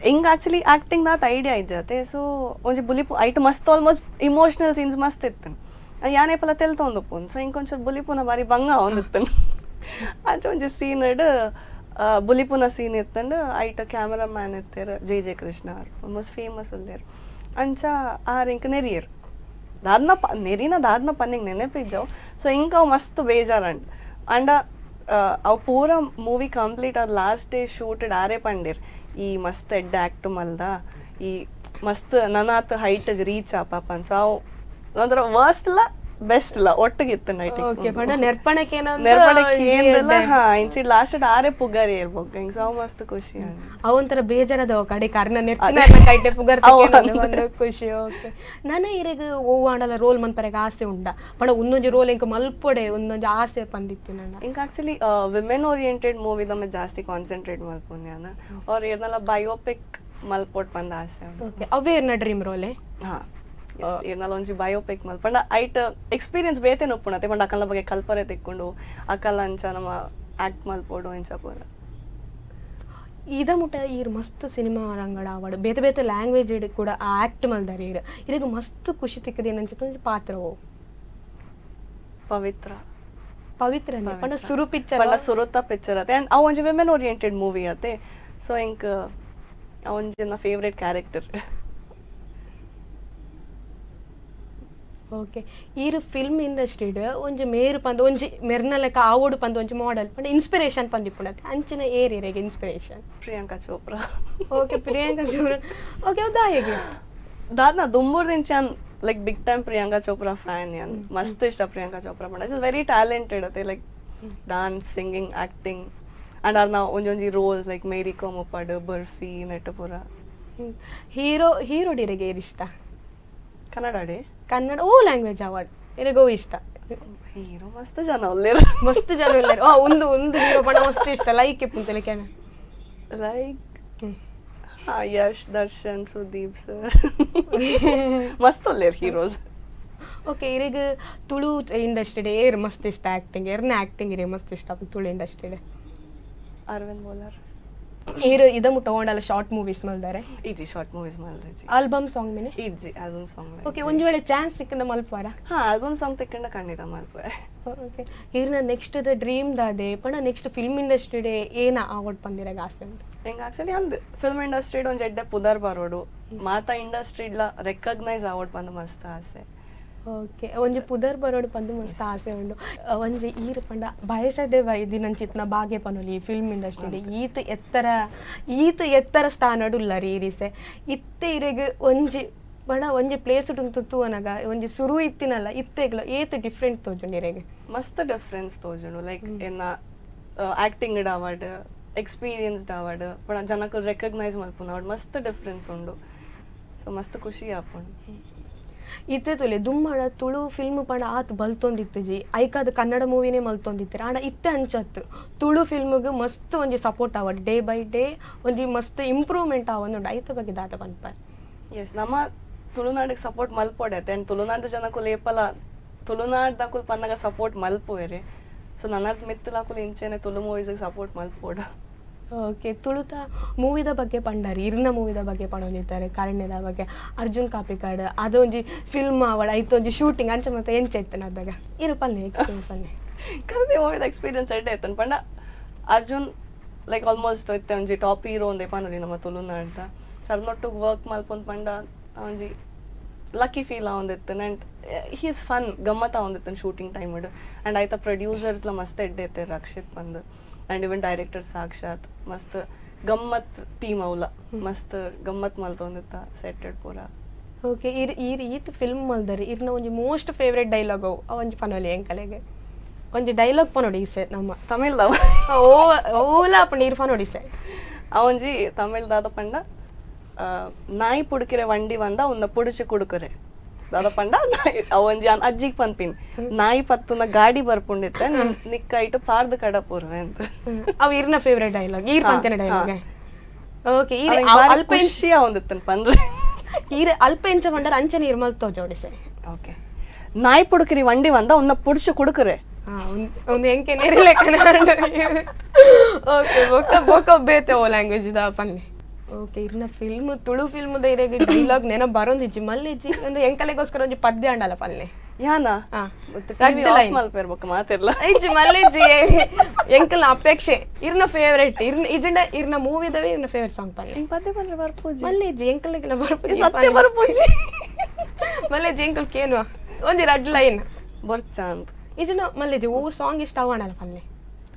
ಹಿಂಗೆ ಆಕ್ಚುಲಿ ಆ್ಯಕ್ಟಿಂಗ್ ದಾತ್ ಐಡಿಯಾ ಇಜ್ಜಾತೆ. ಸೊ ಒಂಜಿ ಬುಲಿಪು ಐಟ್ ಮಸ್ತ್ almost emotional scenes ಮಸ್ತ್ ಇತ್ತು. ಯಾನೇಪಲ ತೆಲ್ತೊಂದುಪ್ಪುನ್. ಸೊ ಹಿಂಗೆ ಒಂಚೂರು ಬುಲಿಪುನ ಬಾರಿ ಬಂಗ ಆವೊಂದಿತ್ತು. ಅಂಚ ಒಂಜಿ ಸೀನ್ ಬುಲಿಪುನ ಸೀನ್ ಇತ್ತಂಡು. ಐಟ್ ಕ್ಯಾಮರಾ ಮ್ಯಾನ್ ಇತ್ತೇರು, J J Krishna almost famous ಉಲ್ಲೇರು. ಅಂಚ ಆರ್ ಇಂಕ್ ನೆರಿಯರ್ ದಾದ್ನ ಪ ನೆರಿನ ದಾದ್ನ ಪನ್ನಿಂಗ್ ನೆನಪಿಜ್ಜವು. ಸೊ ಇಂಕ್ ಅವು ಮಸ್ತ್ ಬೇಜಾರಂಡ್. ಅಂಡ ಅವು ಪೂರ ಮೂವಿ ಕಂಪ್ಲೀಟ್ ಆದ ಲಾಸ್ಟ್ ಡೇ ಶೂಟೆಡ್ ಆರೇ ಪಂಡೇರ್, ಈ ಮಸ್ತ್ ಎಡ್ಡೆ ಆ್ಯಕ್ಟ್ ಮಲ್ದ, ಈ ಮಸ್ತ್ ನನಾತ್ ಹೈಟ್ಗೆ ರೀಚ್ ಆಪ ಪನ್. ಸೊ ಅವು ಒಂಥರ ವರ್ಸ್ಟ್ ಇಲ್ಲ ಬೆಸ್ಟ್ ಇಲ್ಲ, ಒಟ್ಟಿಗೆ ಇತ್ತು ನೈಟ್. ಓಕೆ, ಪಂಡ ನೆರ್ಪಣಕ್ಕೆ. ನೆರ್ಪಣಕ್ಕೆ. ಹಾ, ಇಂಚಿ ಲಾಸ್ಟ್ ಆರೇ ಪುಗಾರಿ ಇರ್ಬೇಕು ಹಿಂಗ್. ಸೊ ಅವು ಮಸ್ತ್ ಖುಷಿ. ಅವೊಂಥರ ಬೇಜಾರದ ಕಡೆ ಕಾರಣ ನೆರ್ತಿನ ಕೈಟೆ ಪುಗರ್ ಒಂದು ಖುಷಿ. ಓಕೆ, ನನ ಇರೆಗ್ ಓ ಆಂಡಲ ರೋಲ್ ಮನ್ಪರೆಗ್ ಆಸೆ ಉಂಡ? ಪಂಡ ಒಂದೊಂಜಿ ರೋಲ್ ಇಂಕ ಮಲ್ಪೊಡೆ ಒಂದೊಂಜಿ ಆಸೆ ಪಂದಿತ್ತಿ ನನ್ನ. ಇಂಕ ಆಕ್ಚುಲಿ ವಿಮೆನ್ ಓರಿಯೆಂಟೆಡ್ ಮೂವಿ ದಮ್ಮ ಜಾಸ್ತಿ ಕಾನ್ಸಂಟ್ರೇಟ್ ಮಲ್ಪೊನ್ ಯಾನ. ಅವ್ರ ಏರ್ನಲ್ಲ ಬಯೋಪಿಕ್ ಮಲ್ಪೊಟ್ ಪಂದ ಆಸೆ ಉಂಡು. ಓಕೆ, ಅವೇ ಇರ್ನ ಡ್ರೀಮ್ ರೋಲೆ? ಹಾ, ಏರ್ನಲ್ಲ ಒಂಜಿ ಬಯೋಪಿಕ್ ಮಲ್ಪ. ಪಂಡ ಐಟ್ ಎಕ್ಸ್ಪೀರಿಯನ್ಸ್ ಬೇತೆ ಉಪ್ಪುಂಡು. ಪಂಡ ಅಕಲ್ನ ಬಗ್ಗೆ ಕಲ್ಪರೆ ತಿಕ್ಕೊಂಡು, ಅಕಲ್ ಅಂಚ ನಮ್ಮ ಆಕ್ಟ್ ಮಲ್ಪೊಡು ಇಂಚ ಪೂರ. ಇದ ಮುಟ ಈರ್ ಮಸ್ತ್ ಸಿನಿಮಾ ರಂಗಡ ಆವಡ್ ಬೇತೆ ಬೇತೆ ಲ್ಯಾಂಗ್ವೇಜ್ ಕೂಡ ಆಕ್ಟ್ ಮಲ್ದಾರೆ ಈರ್. ಇರೆಗ್ ಮಸ್ತ್ ಖುಷಿ ತಿಕ್ಕದೆ ಏನಂಚಿತ್ತು ಒಂಜಿ ಪಾತ್ರ ಓ? ಪವಿತ್ರ. ಪವಿತ್ರ ಪಂಡ ಸುರು ಪಿಕ್ಚರ್? ಪಂಡ ಸುರುತ ಪಿಕ್ಚರ್ ಅತೆ. ಅಂಡ್ ಅವು ಒಂಜಿ ವಿಮೆನ್ ಓರಿಯೆಂಟೆಡ್ ಮೂವಿ ಅತೆ. ಸೊ ಇಂಕ್ ಒಂಜಿ ನನ್ನ ಫೇವ್ರೆಟ್ ಕ್ಯಾರೆಕ್ಟರ್. ಓಕೆ, ಈರ್ ಫಿಲ್ಮ್ ಇಂಡಸ್ಟ್ರಿಡ್ ಒಂಜಿ ಮೇರು ಪಂದ್ ಒಂಜಿ ಮೆರ್ನ ಲೆಕ್ಕ ಆವೋಡು ಪಂದ್ ಒಂಜಿ ಮಾಡೆಲ್ ಪಂಡ ಇನ್ಸ್ಪಿರೇಷನ್ ಪಂದಿಪ್ಪುಂಡತೆ. ಅಂಚಿನ ಏರ್ ಇರೆಗ್ inspiration? Priyanka Chopra. Okay, Priyanka Chopra. Okay, ದಾಯೆಗೆ? ದಾದ್ನ ದುಂಬುರ್ದಿಂಚ like big time Priyanka Chopra fan ಯಾನ್. ಮಸ್ತ್ ಇಷ್ಟ ಪ್ರಿಯಾಂಕಾ ಚೋಪ್ರಾ ಪಂಡ. Is very talented ಅತೆ, like dance, singing, acting. And ಆರ್ನ ಒಂಜೊಂಜಿ ರೋಲ್ಸ್ ಲೈಕ್ ಮೇರಿ ಕೋಮ್ ಉಪ್ಪಡ್, ಬರ್ಫಿ ನೆಟ್ಟ ಪೂರ. ಹೀರೋ ಹೀರೋ ಡಿರೆಗೆ ಏರ್ ಇಷ್ಟ? ಕನ್ನಡ ಡೇ? ಕನ್ನಡ ಓ ಲ್ಯಾಂಗ್ವೇಜ್ ಅವಾರ್ಡ್ ಇರೆಗ್ ಓ ಇಷ್ಟ? ಹೀರೋ ಮಸ್ತ್ ಜನ ಉಲ್ಲೇರ್. ಮಸ್ತ್ ಜನ ಉಲ್ಲೇರ್. ಆ ಒಂದು ಒಂದು ಹೀರೋ ಪಂಡ ಮಸ್ತ್ ಇಷ್ಟ ಲೈಕ್ ಇಪ್ಪುಂತಲೆ ಕೆನ. ಲೈಕ್ ಹಾ, ಯಶ್, ದರ್ಶನ್, ಸುದೀಪ್ ಸರ್, ಮಸ್ತ್ ಉಲ್ಲೇರ್ ಹೀರೋಸ್. ಓಕೆ, ಇರೆಗ್ ತುಳು ಇಂಡಸ್ಟ್ರಿ ಏರ್ ಮಸ್ತ್ ಇಷ್ಟ ಆಕ್ಟಿಂಗ್? ಏರ್ನ ಆಕ್ಟಿಂಗ್ ಇರೆಗ್ ಮಸ್ತ್ ಇಷ್ಟ ತುಳು ಇಂಡಸ್ಟ್ರಿ? ಅರವಿಂದ್ ಬೋಲಾರ್. ಏರ್ ಇದ ಮುಟ್ಟ ಓಂಡಲ ಶಾರ್ಟ್ ಮೂವೀಸ್ ಮಲ್ದಾರೆ? ಇಜ್ಜಿ, ಶಾರ್ಟ್ ಮೂವೀಸ್ ಮಲ್ದಜಿ. ಆಲ್ಬಮ್ ಸಾಂಗ್ ಮಿನಿ? ಇಜ್ಜಿ, ಆಲ್ಬಮ್ ಸಾಂಗ್. ಓಕೆ, ಒಂಜಿ ವೇಳೆ ಚಾನ್ಸ್ ಸಿಕ್ಕಂಡ ಮಲ್ಪುವಾರ? ಹಾ, ಆಲ್ಬಮ್ ಸಾಂಗ್ ತಿಕ್ಕಂಡ ಖಂಡಿತ ಮಲ್ಪುವೆ. ಓಕೆ, ಈರ್ನ ನೆಕ್ಸ್ಟ್ ದ ಡ್ರೀಮ್ ದಾದೆ? ಪಂಡ next film industry day ಏನ ಆವಡ್ ಪಂದಿರಗ ಆಸೆ ಉಂಡು? ಎಂಕ್ ಆಕ್ಚುಲಿ ಅಂದ್ ಫಿಲ್ಮ್ ಇಂಡಸ್ಟ್ರಿಡ್ ಒಂಜಿ ಎಡ್ಡೆ ಪುದರ್ ಬರೋಡು, ಮಾತಾ ಇಂಡಸ್ಟ್ರಿಡ್ಲ ರೆಕಗ್ನೈಸ್ ಆವಡ್ ಪಂದ್ ಮಸ್ತ್ ಆಸೆ. ಓಕೆ, ಒಂಜಿ ಪುದರ್ ಬರೋಡು ಪಂದ್ ಮಸ್ತ್ ಆಸೆ ಉಂಡು. ಒಂಜಿ ಈರ್ ಪಂಡ ಬಯಸದೆ ಬೈದಿನಂಚಿತ್ನ ಬಾಗೆ ಪನೊಲಿ ಫಿಲ್ಮ್ ಇಂಡಸ್ಟ್ರಿ ಈತ್ ಎತ್ತರ ಈತ್ ಎತ್ತರ ಸ್ಥಾನಡ್ ಉಲ್ಲರ್ ಈರಿಸೆ. ಇತ್ತೆ ಇರೆಗ್ ಒಂಜಿ ಪಂಡ ಒಂಜಿ ಪ್ಲೇಸ್ ತೂವನಗ ಒಂಜಿ ಸುರು ಇತ್ತಿನಲ್ಲ ಇತ್ತೆಗ್ಲ ಏತ್ ಡಿಫ್ರೆಂಟ್ ತೋಜುಂಡು ಇರೆಗ್? ಮಸ್ತ್ ಡಿಫ್ರೆನ್ಸ್ ತೋಜುಂಡು. ಲೈಕ್ ಎನ್ನ ಆಕ್ಟಿಂಗ್ ಆವಡ್, ಎಕ್ಸ್ಪೀರಿಯನ್ಸ್ಡ್ ಆವಡ್, ಪಂಡ ಜನಕ್ಕುಲು ರೆಕಗ್ನೈಸ್ ಮಲ್ಪುನ ಆವಡ್, ಮಸ್ತ್ ಡಿಫ್ರೆನ್ಸ್ ಉಂಡು. ಸೊ ಮಸ್ತ್ ಖುಷಿ ಆಪುಂಡು. ಇತ್ತೆ ತುಲೆ ದುಮ್ಮಡ ತುಳು ಫಿಲ್ಮ್ ಪಂಡ ಆತ್ ಬಲ್ತೊಂದಿತ್ತುಜಿ. ಐಕಾದ್ ಕನ್ನಡ ಮೂವಿನೇ ಮಲ್ತೊಂದಿತ್ತೆರ್. ಆಂಡ ಇತ್ತೆ ಅಂಚತ್ ತುಳು ಫಿಲ್ಮ್ಗ್ ಮಸ್ತ್ ಒಂಜಿ ಸಪೋರ್ಟ್ ಆವಡ್, ಡೇ ಬೈ ಡೇ ಒಂಜಿ ಮಸ್ತ್ ಇಂಪ್ರೂವ್ಮೆಂಟ್ ಆವೊಂದುಂಡು. ಐತ ಬಗ್ಗೆ ದಾದ ಪನ್ಪರ್? ಎಸ್, ನಮ್ಮ ತುಳುನಾಡಿಗೆ ಸಪೋರ್ಟ್ ಮಲ್ಪೊಡೆ ಅತ್ತೆ. ಆ್ಯಂಡ್ ತುಳುನಾಡು ಜನಕುಲು ಏಪಲ ತುಳುನಾಡ್ದಕುಲು ಪನ್ನಗ ಸಪೋರ್ಟ್ ಮಲ್ಪುವೆರೆ. ಸೊ ನನ್ನರ್ದ್ ಮಿತ್ತುಲಾಕುಲು ಇಂಚೆನೆ ತುಳು ಮೂವೀಸ್ಗೆ ಸಪೋರ್ಟ್ ಮಲ್ಪೊಡು. ಓಕೆ, ತುಳುತ ಮೂವಿದ ಬಗ್ಗೆ ಪಂಡಾರಿ, ಇರ್ನ ಮೂವಿದ ಬಗ್ಗೆ ಪಣೊಂದಿತ್ತಾರೆ, ಕಾರಣ್ಯದ ಬಗ್ಗೆ, ಅರ್ಜುನ್ ಕಾಪಿಕಾಡ್ ಅದೊಂಜಿ ಫಿಲ್ಮ್ ಆವಡ್ ಐತೊಂಜಿ ಶೂಟಿಂಗ್ ಅಂಚ ಮತ್ತೆ ಎಂಚ ಇತ್ತನ ಅದಾಗ ಇರು ಪಲ್ಲೆ ಎಕ್ಸ್ಪೀರಿಯನ್ಸ್ ಪಲ್ಲೆ? ಕರ್ದೆ ಮೂವಿದ ಎಕ್ಸ್ಪೀರಿಯನ್ಸ್ ಎಡ್ಡೆ ಇತ್ತನ್. ಪಂಡ ಅರ್ಜುನ್ ಲೈಕ್ ಆಲ್ಮೋಸ್ಟ್ ಇತ್ತೆ ಒಂಜಿ ಟಾಪ್ ಹೀರೋ ಒಂದೇ ಪನೊಲಿ ನಮ್ಮ ತುಳುನಾಡ್ದ. ಸೊ ಅರ್ನೊಟ್ಟುಗ್ ವರ್ಕ್ ಮಲ್ಪೊಂದು ಪಂಡ ಒಂಜಿ ಲಕ್ಕಿ ಫೀಲ್ ಆವೊಂದಿತ್ತು. ಆ್ಯಂಡ್ he is fun, ಗಮ್ಮತ್ ಆವೊಂದಿತ್ತು ಶೂಟಿಂಗ್ ಟೈಮ್. ಆ್ಯಂಡ್ ಆಯ್ತಾ ಪ್ರೊಡ್ಯೂಸರ್ಸ್ಲ ಮಸ್ತ್ ಎಡ್ಡೆ ಇತ್ತೆ, ರಕ್ಷಿತ್ ಪಂದ್ ಆ್ಯಂಡ್ ಇವನ್ ಡೈರೆಕ್ಟರ್ ಸಾಕ್ಷಾತ್. ಮಸ್ತ್ ಗಮ್ಮತ್ ಟೀಮ್ ಅವಲ, ಮಸ್ತ್ ಗಮ್ಮತ್ ಮಲ್ತೊಂದಿತ್ತ ಸೆಟ್ಟೆಡ್ ಪೂರ. ಓಕೆ, ಇರ್ ಈರ್ ಈತ್ ಫಿಲ್ಮ್ ಮಲ್ದರ್, ಇರ್ನ ಒಂಜಿ ಮೋಸ್ಟ್ ಫೇವ್ರೆಟ್ ಡೈಲಾಗ್ ಅವು, ಒಂಜಿ ಪನೊಲಿ ಎಂಕಲೆಗೆ. ಒಂಜಿ ಡೈಲಾಗ್ ಪನೊಡಿ ಸರ್ ನಮ್ಮ. ತಮಿಳ್ದವ? ಓ, ಓಲ ಅಪ್ಪಂಡ ಇರ್ ಪನೊಡಿ ಸರ್. ಅವಂಜಿ ತಮಿಳ್ ದಾದ ಪಂಡ, ನಾಯಿ ಪುಡುಕಿರೆ ವಂಡಿ ಬಂದ ಉನ್ನ ಪುಡಿಚು ಕುಡುಕರೆ. ದಾದ ಪಂಡ, ಅವಂಜಿ ಅಜ್ಜಿಗ್ ಪನ್ಪಿನ್, ನಾಯಿ ಪತ್ತುನ ಗಾಡಿ ಬರ್ಪುಂಡಿತ್ತೆ, ನಿಕ್ಕ ಇಟ್ಟು ಪಾರ್ದು ಕಡಪೂರ್ವೆ ಅಂತ. ಅವು ಇರ್ನ ಫೇವ್ರೆಟ್ ಡೈಲಾಗ್, ಈರ್ ಪಂತಿನ ಡೈಲಾಗ್. ಓಕೆ, ಈರ್ ಅಲ್ಪ ಖುಷಿ ಅವಂದಿತ್ತನ್ ಪನ್ರೆ. ಈರ್ ಅಲ್ಪ ಎಂಚ ಪಂಡರ ಅಂಚನೆ ಇರ್ ಮಲ್ತೋ ಜೋಡಿ ಸರ್. ಓಕೆ, ನಾಯಿ ಪುಡುಕಿರಿ ವಂಡಿ ಬಂದ ಉನ್ನ ಪುಡಿಚು ಕುಡುಕರೆ. ಒಂದು ಎಂಕೆ ನೆರಿಲೆಕ್ಕನ. ಓಕೆ, ಬೊಕ್ಕ ಬೊಕ್ಕ ಬೇತೆ ಓ ಲ್ಯಾಂಗ್ವೇಜ್ the ಪನ್ನೆ. ಓಕೆ, ಇರ್ನ ಫಿಲ್ಮ್, ತುಳು ಫಿಲ್ಮ್ ದ ಇರೆಗ್ ಡೈಲಾಗ್ ನೆನ ಬರೊಂದಿಜ್ಜಿ, ಮಲ್ಲಿಜ್ಜಿ. ಒಂದು ಎಂಕಲೆಗೋಸ್ಕರ ಒಂಜಿ ಪದ್ಯ ಅಂಡಲ ಪಲ್ಲೆ. ಯಾನ? ರಡ್ಡ್ line. ಮಲ್ಪೇರ್ ಬೊಕ್ಕ ಮಾತಿರ್ಲ. ಇಜ್ಜಿ, ಮಲ್ಲಿಜ್ಜಿ, ಎಂಕಲ್ನ ಅಪೇಕ್ಷೆ ಇರ್ನ ಫೇವರೇಟ್, ಇರ್ನ ಇಜಂಡ ಇರ್ನ ಮೂವಿದವೇ ಇರ್ನ ಫೇವರೇಟ್ ಸಾಂಗ್ ಪಲ್ಲೆ. ಹಿಂಗ್ ಪದ್ಯ ಪನ್ರೆ ಬರ್ಪೂಜಿ. ಮಲ್ಲಿಜ್ಜಿ, ಎಂಕಲೆಗೆಲ್ಲ ಬರ್ಪುಜಿ. ಸತ್ಯ ಬರ್ಪೂಜಿ. ಮಲ್ಲಿಜ್ಜಿ, ಎಂಕಲ್ ಕೇನುವ ಒಂಜಿ ರಡ್ಡ್ ಲೈನ್. ಬೊರ್ಚ ಅಂತ. ಇಜಂಡ ಮಲ್ಲಿಜ್ಜಿ, ಓ ಸಾಂಗ್ ಇಷ್ಟ ಅವಾಣಲ್ಲ ಪಲ್ಲೆ.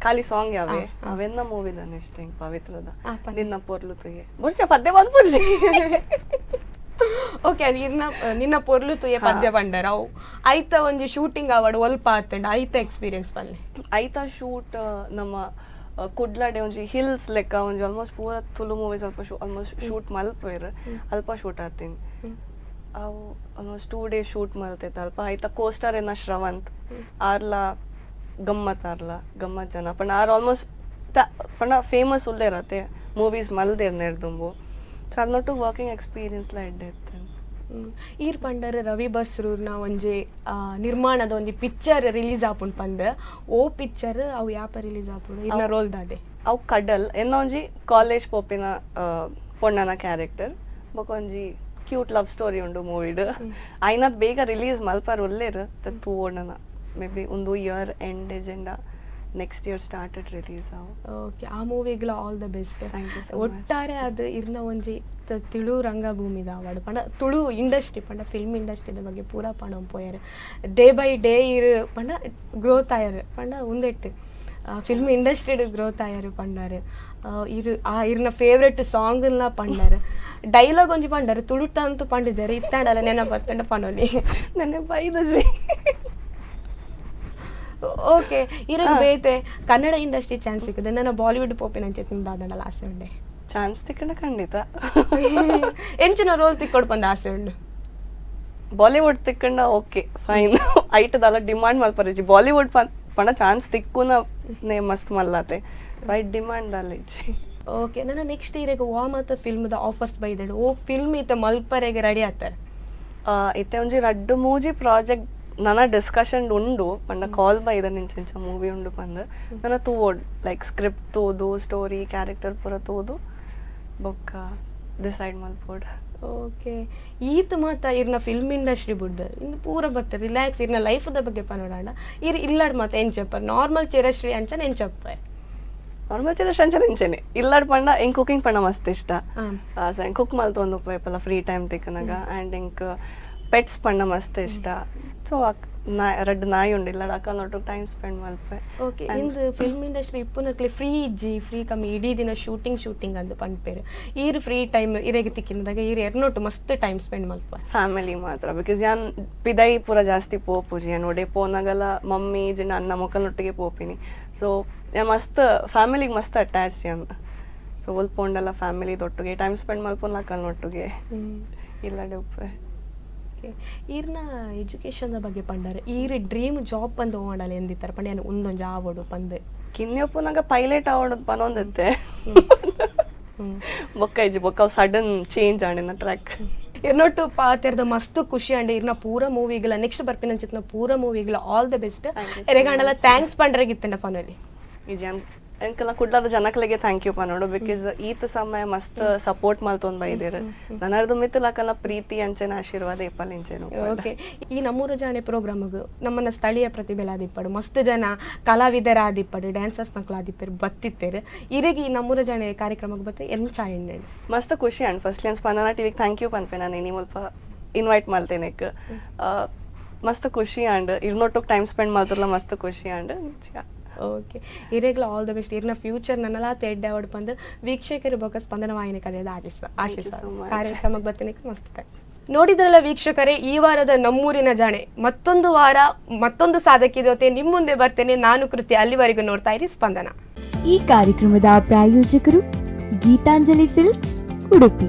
ಖಾಲಿ ಸಾಂಗ್ ಯಾವೆ ಅವೆನ್ನ ಮೂವಿದಾನೆ ಇಷ್ಟ ಹಿಂಗ್ ಪವಿತ್ರದ. ಪಲ್ಲೆ. ನಿನ್ನ ಪೊರ್ಲು ತುಯೆ. ಬೊರ್ಚ, ಪದ್ಯ ಬರ್ಪೂಜಿ. ಓಕೆ, ಅದು ಇರ್ನ ನಿನ್ನ ಪೊರ್ಲು ತುಯೆ ಪದ್ಯ ಪಂಡರ ಅವು ಐತ ಒಂಜಿ ಶೂಟಿಂಗ್ ಅವಾರ್ಡ್ ಒಲ್ಪ ಆತಂಡ, ಐತ ಎಕ್ಸ್ಪೀರಿಯನ್ಸ್ ಪಲ್ಲೆ. ಐತ ಶೂಟ್ ನಮ್ಮ ಕುಡ್ಲಡೆ ಒಂಜಿ ಹಿಲ್ಸ್ ಲೆಕ್ಕ ಒಂಜಿ, ಆಲ್ಮೋಸ್ಟ್ ಪೂರ ತುಳು ಮೂವೀಸ್ ಅಲ್ಪ ಶೂ ಆಲ್ಮೋಸ್ಟ್ ಶೂಟ್ ಮಲ್ಪೇರ್, ಅಲ್ಪ ಶೂಟ್ ಆತೀನಿ. ಅವು ಆಲ್ಮೋಸ್ಟ್ 2 ಡೇಸ್ ಶೂಟ್ ಮಲ್ತೈತೆ ಅಲ್ಪ. ಐತ ಕೋಸ್ಟಾರ್ ಎನ್ನ ಶ್ರವಂತ್ ಆರ್ಲ, ಗಮ್ಮತ್, ಆರ್ಲ ಗಮ್ಮತ್ ಜನ. ಪಂಡ ಆರ್ ಆಲ್ಮೋಸ್ಟ್ ಪಂಡ ಫೇಮಸ್ ಉಲ್ಲೇರತೆ, ಮೂವೀಸ್ ಮಲ್ದೇರ್ ನೆರ್ದುಂಬು. ಸೊ ಅರ್ನೊಟ್ಟು ವರ್ಕಿಂಗ್ ಎಕ್ಸ್ಪೀರಿಯನ್ಸ್ಲ ಎಡ್ಡೆ ಇತ್ತು. ಈರ್ ಪಂಡರ್ ರವಿ ಬಸ್ರೂರ್ನ ಒಂಜಿ ನಿರ್ಮಾಣದ ಒಂಜಿ ಪಿಕ್ಚರ್ ರಿಲೀಸ್ ಆಪುಂಡು ಪಂದ್, ಓ ಪಿಕ್ಚರ್ ಅವು ಯಾಪ ರಿಲೀಸ್ ಆಪುಂಡು, ಇರ್ನ ರೋಲ್ ದಾದೆ? ಅವು ಕಡಲ್. ಎನ್ನ ಒಂಜಿ ಕಾಲೇಜ್ ಪೋಪಿನ ಪೊಣ್ಣನ ಕ್ಯಾರೆಕ್ಟರ್, ಬೊಕ ಒಂಜಿ ಕ್ಯೂಟ್ ಲವ್ ಸ್ಟೋರಿ ಉಂಡು ಮೂವಿಡ್. ಐನದ್ ಬೇಗ ರಿಲೀಸ್ ಮಲ್ಪರ್ ಉಲ್ಲೇರ್, ತೂವೋಣನ. ಮೇ ಬಿ ಒಂದು year and agenda next year started release ಅವು. ಓಕೆ, ಆ ಮೂವಿಗ್ಲ all the best. Thank you so much. ಒಟ್ಟಾರೆ ಅದು ಇರ್ನ ಒಂಜಿ ತುಳು ರಂಗಭೂಮಿದ ಅವಾರ್ಡ್ ಪಂಡ ತುಳು ಇಂಡಸ್ಟ್ರಿ ಪಂಡ ಫಿಲ್ಮ್ ಇಂಡಸ್ಟ್ರಿದ ಬಗ್ಗೆ ಪೂರಾ ಪಣ ಪೋಯರ್. ಡೇ ಬೈ ಡೇ ಇರು ಪಂಡ ಗ್ರೋತ್ ಆಯರ್ ಪಂಡ ಉಂದೆಟ್ಟು ಫಿಲ್ಮ್ ಇಂಡಸ್ಟ್ರಿಡ್ ಗ್ರೋತ್ ಆಯರ್ ಪಂಡಾರ್. ಇರು ಆ ಇರ್ನ ಫೇವ್ರೆಟ್ ಸಾಂಗ್ನ ಪಂಡಾರ್, ಡೈಲಾಗ್ ಒಂಜಿ ಪಂಡಾರ್ ತುಳುಟ ಅಂತೂ ಪಂಡಿದ್ದಾರೆ, ಇತ್ತಾಡಲ್ಲ ನೆನಪತ್ತಂಡ ಪನೊಲಿ. ನೆನೆ ಬೈದಜಿ. ಓಕೆ, ಇರಗ್ ಬೇತೆ ಕನ್ನಡ ಇಂಡಸ್ಟ್ರಿ ಚಾನ್ಸ್ ಸಿಕ್ಕದೆ ನನ್ನ ಬಾಲಿವುಡ್ ಪೋಪಿನ ಅಂಚೆ ದಾದಂಡಲ ಆಸೆ ಉಂಡೆ? ಚಾನ್ಸ್ ತಿಕ್ಕಂಡ ಖಂಡಿತ. ಎಂಚಿನ ರೋಲ್ ತಿಕ್ಕೊಡು ಪಂದ ಆಸೆ ಉಂಡು? ಬಾಲಿವುಡ್ ತಿಕ್ಕಂಡ ಓಕೆ ಫೈನ್, ಐಟದಲ್ಲ ಡಿಮಾಂಡ್ ಮಲ್ಪರಿಜಿ. ಬಾಲಿವುಡ್ ಪಂಡ ಚಾನ್ಸ್ ತಿಕ್ಕುನ ನೇ ಮಸ್ತ್ ಮಲ್ಲಾತೆ, ಸೊ I demand ದಾಲ ಇಜ್ಜಿ. ಓಕೆ, ನನ್ನ ನೆಕ್ಸ್ಟ್ ಇರೆಗ್ ವಾ ಮಾತ ಫಿಲ್ಮ್ದ ಆಫರ್ಸ್ ಬೈದಡು, ಓ ಫಿಲ್ಮ್ ಇತ್ತ ಮಲ್ಪರೆಗೆ ರೆಡಿ ಆತಾರೆ? ಇತ್ತೆ ಒಂಜಿ ರಡ್ಡು ಮೂಜಿ ಪ್ರಾಜೆಕ್ಟ್ ನನ ಡಿಸ್ಕಷನ್ ಉಂಡು. ಪಂಡ ಕಾಲ್ ಬೈದ ನಿಂಚ ಮೂವಿ ಉಂಡು ಪಂದ್. ನನ ತೂವೋಡ್, ಲೈಕ್ ಸ್ಕ್ರಿಪ್ಟ್ ತೂದು, ಸ್ಟೋರಿ, ಕ್ಯಾರೆಕ್ಟರ್ ಪೂರ ತೂದು ಬೊಕ್ಕ ಡಿಸೈಡ್ ಮಲ್ಪೋಡ್. ಓಕೆ, ಈತ ಮಾತ ಇರ್ನ ಫಿಲ್ಮ್ ಇಂಡಸ್ಟ್ರಿ ಬುಡ್ದು ಇನ್ನು ಪೂರ ಬತ್ತ ರಿಲ್ಯಾಕ್ಸ್ ಇರ್ನ ಲೈಫ್ದ ಬಗ್ಗೆ ಪನೋಡಾಂಡ, ಇರ್ ಇಲ್ಲಾಡ್ ಮಾತ ಎಂಚಪ್ಪ, ನಾರ್ಮಲ್ ಚಿರಶ್ರೀ ಅಂಚನೆ ಎಂಚಪ್ಪ? ನಾರ್ಮಲ್ ಚಿರಶ್ರೀ ಅಂಚನೆ ಇಂಚನೆ ಇಲ್ಲಾಡ್ ಪಂಡ ಎಂಕ್ ಕುಕಿಂಗ್ ಪಂಡ ಮಸ್ತ್ ಇಷ್ಟ. ಸೊ ಎಂಕ್ ಕುಕ್ ಮಲ್ತೊಂದು ಉಪ್ಪು ಫ್ರೀ ಟೈಮ್ ತಿಕ್ಕನಾಗ. ಆ್ಯಂಡ್ ಎಂಕ್ ಪೆಟ್ಸ್ ಪಂಡ ಮಸ್ತ್ ಇಷ್ಟ. ಸೊ ನಾ ರಡ್ಡ್ ನಾಯಿ ಉಂಡು ಇಲ್ಲಾಡ್, ಅಕಲ್ನೊಟ್ಟು ಟೈಮ್ ಸ್ಪೆಂಡ್ ಮಲ್ಪೆ. ಓಕೆ, ಇಂದು ಫಿಲ್ಮ್ ಇಂಡಸ್ಟ್ರಿ ಇಪ್ಪುನಕ್ಲೆ ಫ್ರೀ ಇಜ್ಜಿ, ಫ್ರೀ ಕಮ್ಮಿ, ಇಡೀ ದಿನ ಶೂಟಿಂಗ್ ಶೂಟಿಂಗ್ ಅಂದ್ ಪನ್ಪೇರು. ಈರ್ ಫ್ರೀ ಟೈಮ್ ಇರೆಗ್ ತಿಕ್ಕಿನದಾಗ ಈರ್ ಎರ್ನೊಟ್ಟು ಮಸ್ತ್ ಟೈಮ್ ಸ್ಪೆಂಡ್ ಮಲ್ಪ? ಫ್ಯಾಮಿಲಿ ಮಾತ್ರ, because ಯಾನ್ ಪಿದೈ ಪೂರ ಜಾಸ್ತಿ ಪೋಪುಜಿ. ಯಾನ್ ಒಡೆ ಪೋನಾಗಲ ಮಮ್ಮಿ ಜಿನ ಅಣ್ಣ ಮೊಕಲ್ನೊಟ್ಟಿಗೆ ಪೋಪಿನಿ. ಸೊ ಯಾನ್ ಮಸ್ತ್ ಫ್ಯಾಮಿಲಿಗೆ ಮಸ್ತ್ ಅಟ್ಯಾಚ್ ಯಾನ್. ಸೊ ಒಲ್ ಪೋಂಡಲ ಫ್ಯಾಮಿಲಿ ದೊಟ್ಟಿಗೆ ಟೈಮ್ ಸ್ಪೆಂಡ್ ಮಲ್ಪೊನ್, ಅಕಲ್ನೊಟ್ಟಿಗೆ ಇಲ್ಲಡೆ ಉಪ್ಪೆ. ಓಕೆ, ಈರ್ನ ಎಜುಕೇಷನ್ದ ಬಗ್ಗೆ ಪಂಡರ್, ಈರ್ ಡ್ರೀಮ್ ಜಾಬ್ ಪಂದ್ ಓಡಲ್ಲ ಎಂದಿತ್ತಾರೆ ಪಂಡ, ಯಾನ್ ಉಂದೊಂಜಿ ಆವೊಡು ಪಂದ್? ಕಿನ್ನಿ ಉಪ್ಪುನಾಗ ಪೈಲಟ್ ಆವೊಡು ಪನೊಂದಿತ್ತೆ. ಬೊಕ್ಕ ಇಜ್ಜಿ, ಬೊಕ್ಕ ಸಡನ್ ಚೇಂಜ್ ಆಂಡ್ ಟ್ರ್ಯಾಕ್. ಇರ್ನೊಟ್ಟು ಪಾತೆರ್ದ ಮಸ್ತ್ ಖುಷಿ ಅಂಡ್ ಇರ್ನ ಪೂರ ಮೂವಿಗಳ, ನೆಕ್ಸ್ಟ್ ಬರ್ಪಿನ ಅಂಚಿತ್ನ ಪೂರ ಮೂವಿಗಳ all the best. Thank you so ಎರೆಗಾಂಡಲ much. Thanks ಪಂಡ್ರೆಗಿತ್ತಂಡ ಫಾನಲ್ಲಿ? ಇಜಾನ್ ಎಂಕಲ್ನ ಕುಡ್ಲದ ಜನಕ್ಲೆಗೆ thank you ಪನೋಡು, because ಈತ ಸಮಯ ಮಸ್ತ್ ಸಪೋರ್ಟ್ ಮಲ್ತೊಂದು ಬೈದೇರು. ನನರ್ದು ಮಿತ್ತುಲ ಅಕಲ್ನ ಪ್ರೀತಿ ಅಂಚೆನ ಆಶೀರ್ವಾದ ಏಪಲ್ ಇಂಚೆನ. ಓಕೆ, ಈ ನಮ್ಮೂರ ಜಾಣೆ ಪ್ರೋಗ್ರಾಮ್ಗ್ ನಮ್ಮನ್ನ ಸ್ಥಳೀಯ ಪ್ರತಿಭೆಲಾದಿಪ್ಪಡು, ಮಸ್ತ್ ಜನ ಕಲಾವಿದರಾದಿಪ್ಪಡು, ಡ್ಯಾನ್ಸರ್ಸ್ ನಕಲಾದಿಪ್ಪರು ಬತ್ತಿತ್ತೇರು. ಇರೆಗೆ ಈ ನಮ್ಮೂರ ಜಾಣೆ ಕಾರ್ಯಕ್ರಮಕ್ಕೆ ಬತ್ತೆ ಎಂಚ ಎಣ್ಣೆ? ಮಸ್ತ್ ಖುಷಿ ಅಂಡ್ ಫಸ್ಟ್ಲಿ ಸ್ಪಂದನ ಟಿವಿಗೆ thank you ಪನ್ಪೆ ನಾನು ಇನಿ ಮುಲ್ಪ ಇನ್ವೈಟ್ ಮಲ್ತೇನೆಕ್. ಮಸ್ತ್ ಖುಷಿ ಅಂಡ್ ಇರ್ನೊಟ್ಟುಗ್ ಟೈಮ್ ಸ್ಪೆಂಡ್ ಮಲ್ತರ್ಲ ಮಸ್ತ್ ಖುಷಿ ಅಂಡ್. ಓಕೆ, ಇರೆಗ್ಲ ಆಲ್ the best. ಇರ್ನ ಫ್ಯೂಚರ್ ನನ್ನಲಾತ ಎಡ್ಡೆ ಅವಡ್ ಪಂದ್ ವೀಕ್ಷಕರು ಬೊಕ ಸ್ಪಂದನ ವಾಹಿನಿ ಕಡೆಯದ ಆಶಿಸ. Thank you ಆಶಿಸ so much. ಕಾರ್ಯಕ್ರಮಕ್ಕೆ ಬರ್ತೀನಿ, ಮಸ್ತ್ thanks. ನೋಡಿದ್ರಲ್ಲ ವೀಕ್ಷಕರೇ, ಈ ವಾರದ ನಮ್ಮೂರಿನ ಜಾಣೆ. ಮತ್ತೊಂದು ವಾರ ಮತ್ತೊಂದು ಸಾಧಕಿ ಜೊತೆ ನಿಮ್ಮ ಮುಂದೆ ಬರ್ತೇನೆ ನಾನು ಕೃತಿ. ಅಲ್ಲಿವರೆಗೂ ನೋಡ್ತಾ ಇರಿ ಸ್ಪಂದನ. ಈ ಕಾರ್ಯಕ್ರಮದ ಪ್ರಾಯೋಜಕರು ಗೀತಾಂಜಲಿ ಸಿಲ್ಕ್ಸ್, ಉಡುಪಿ.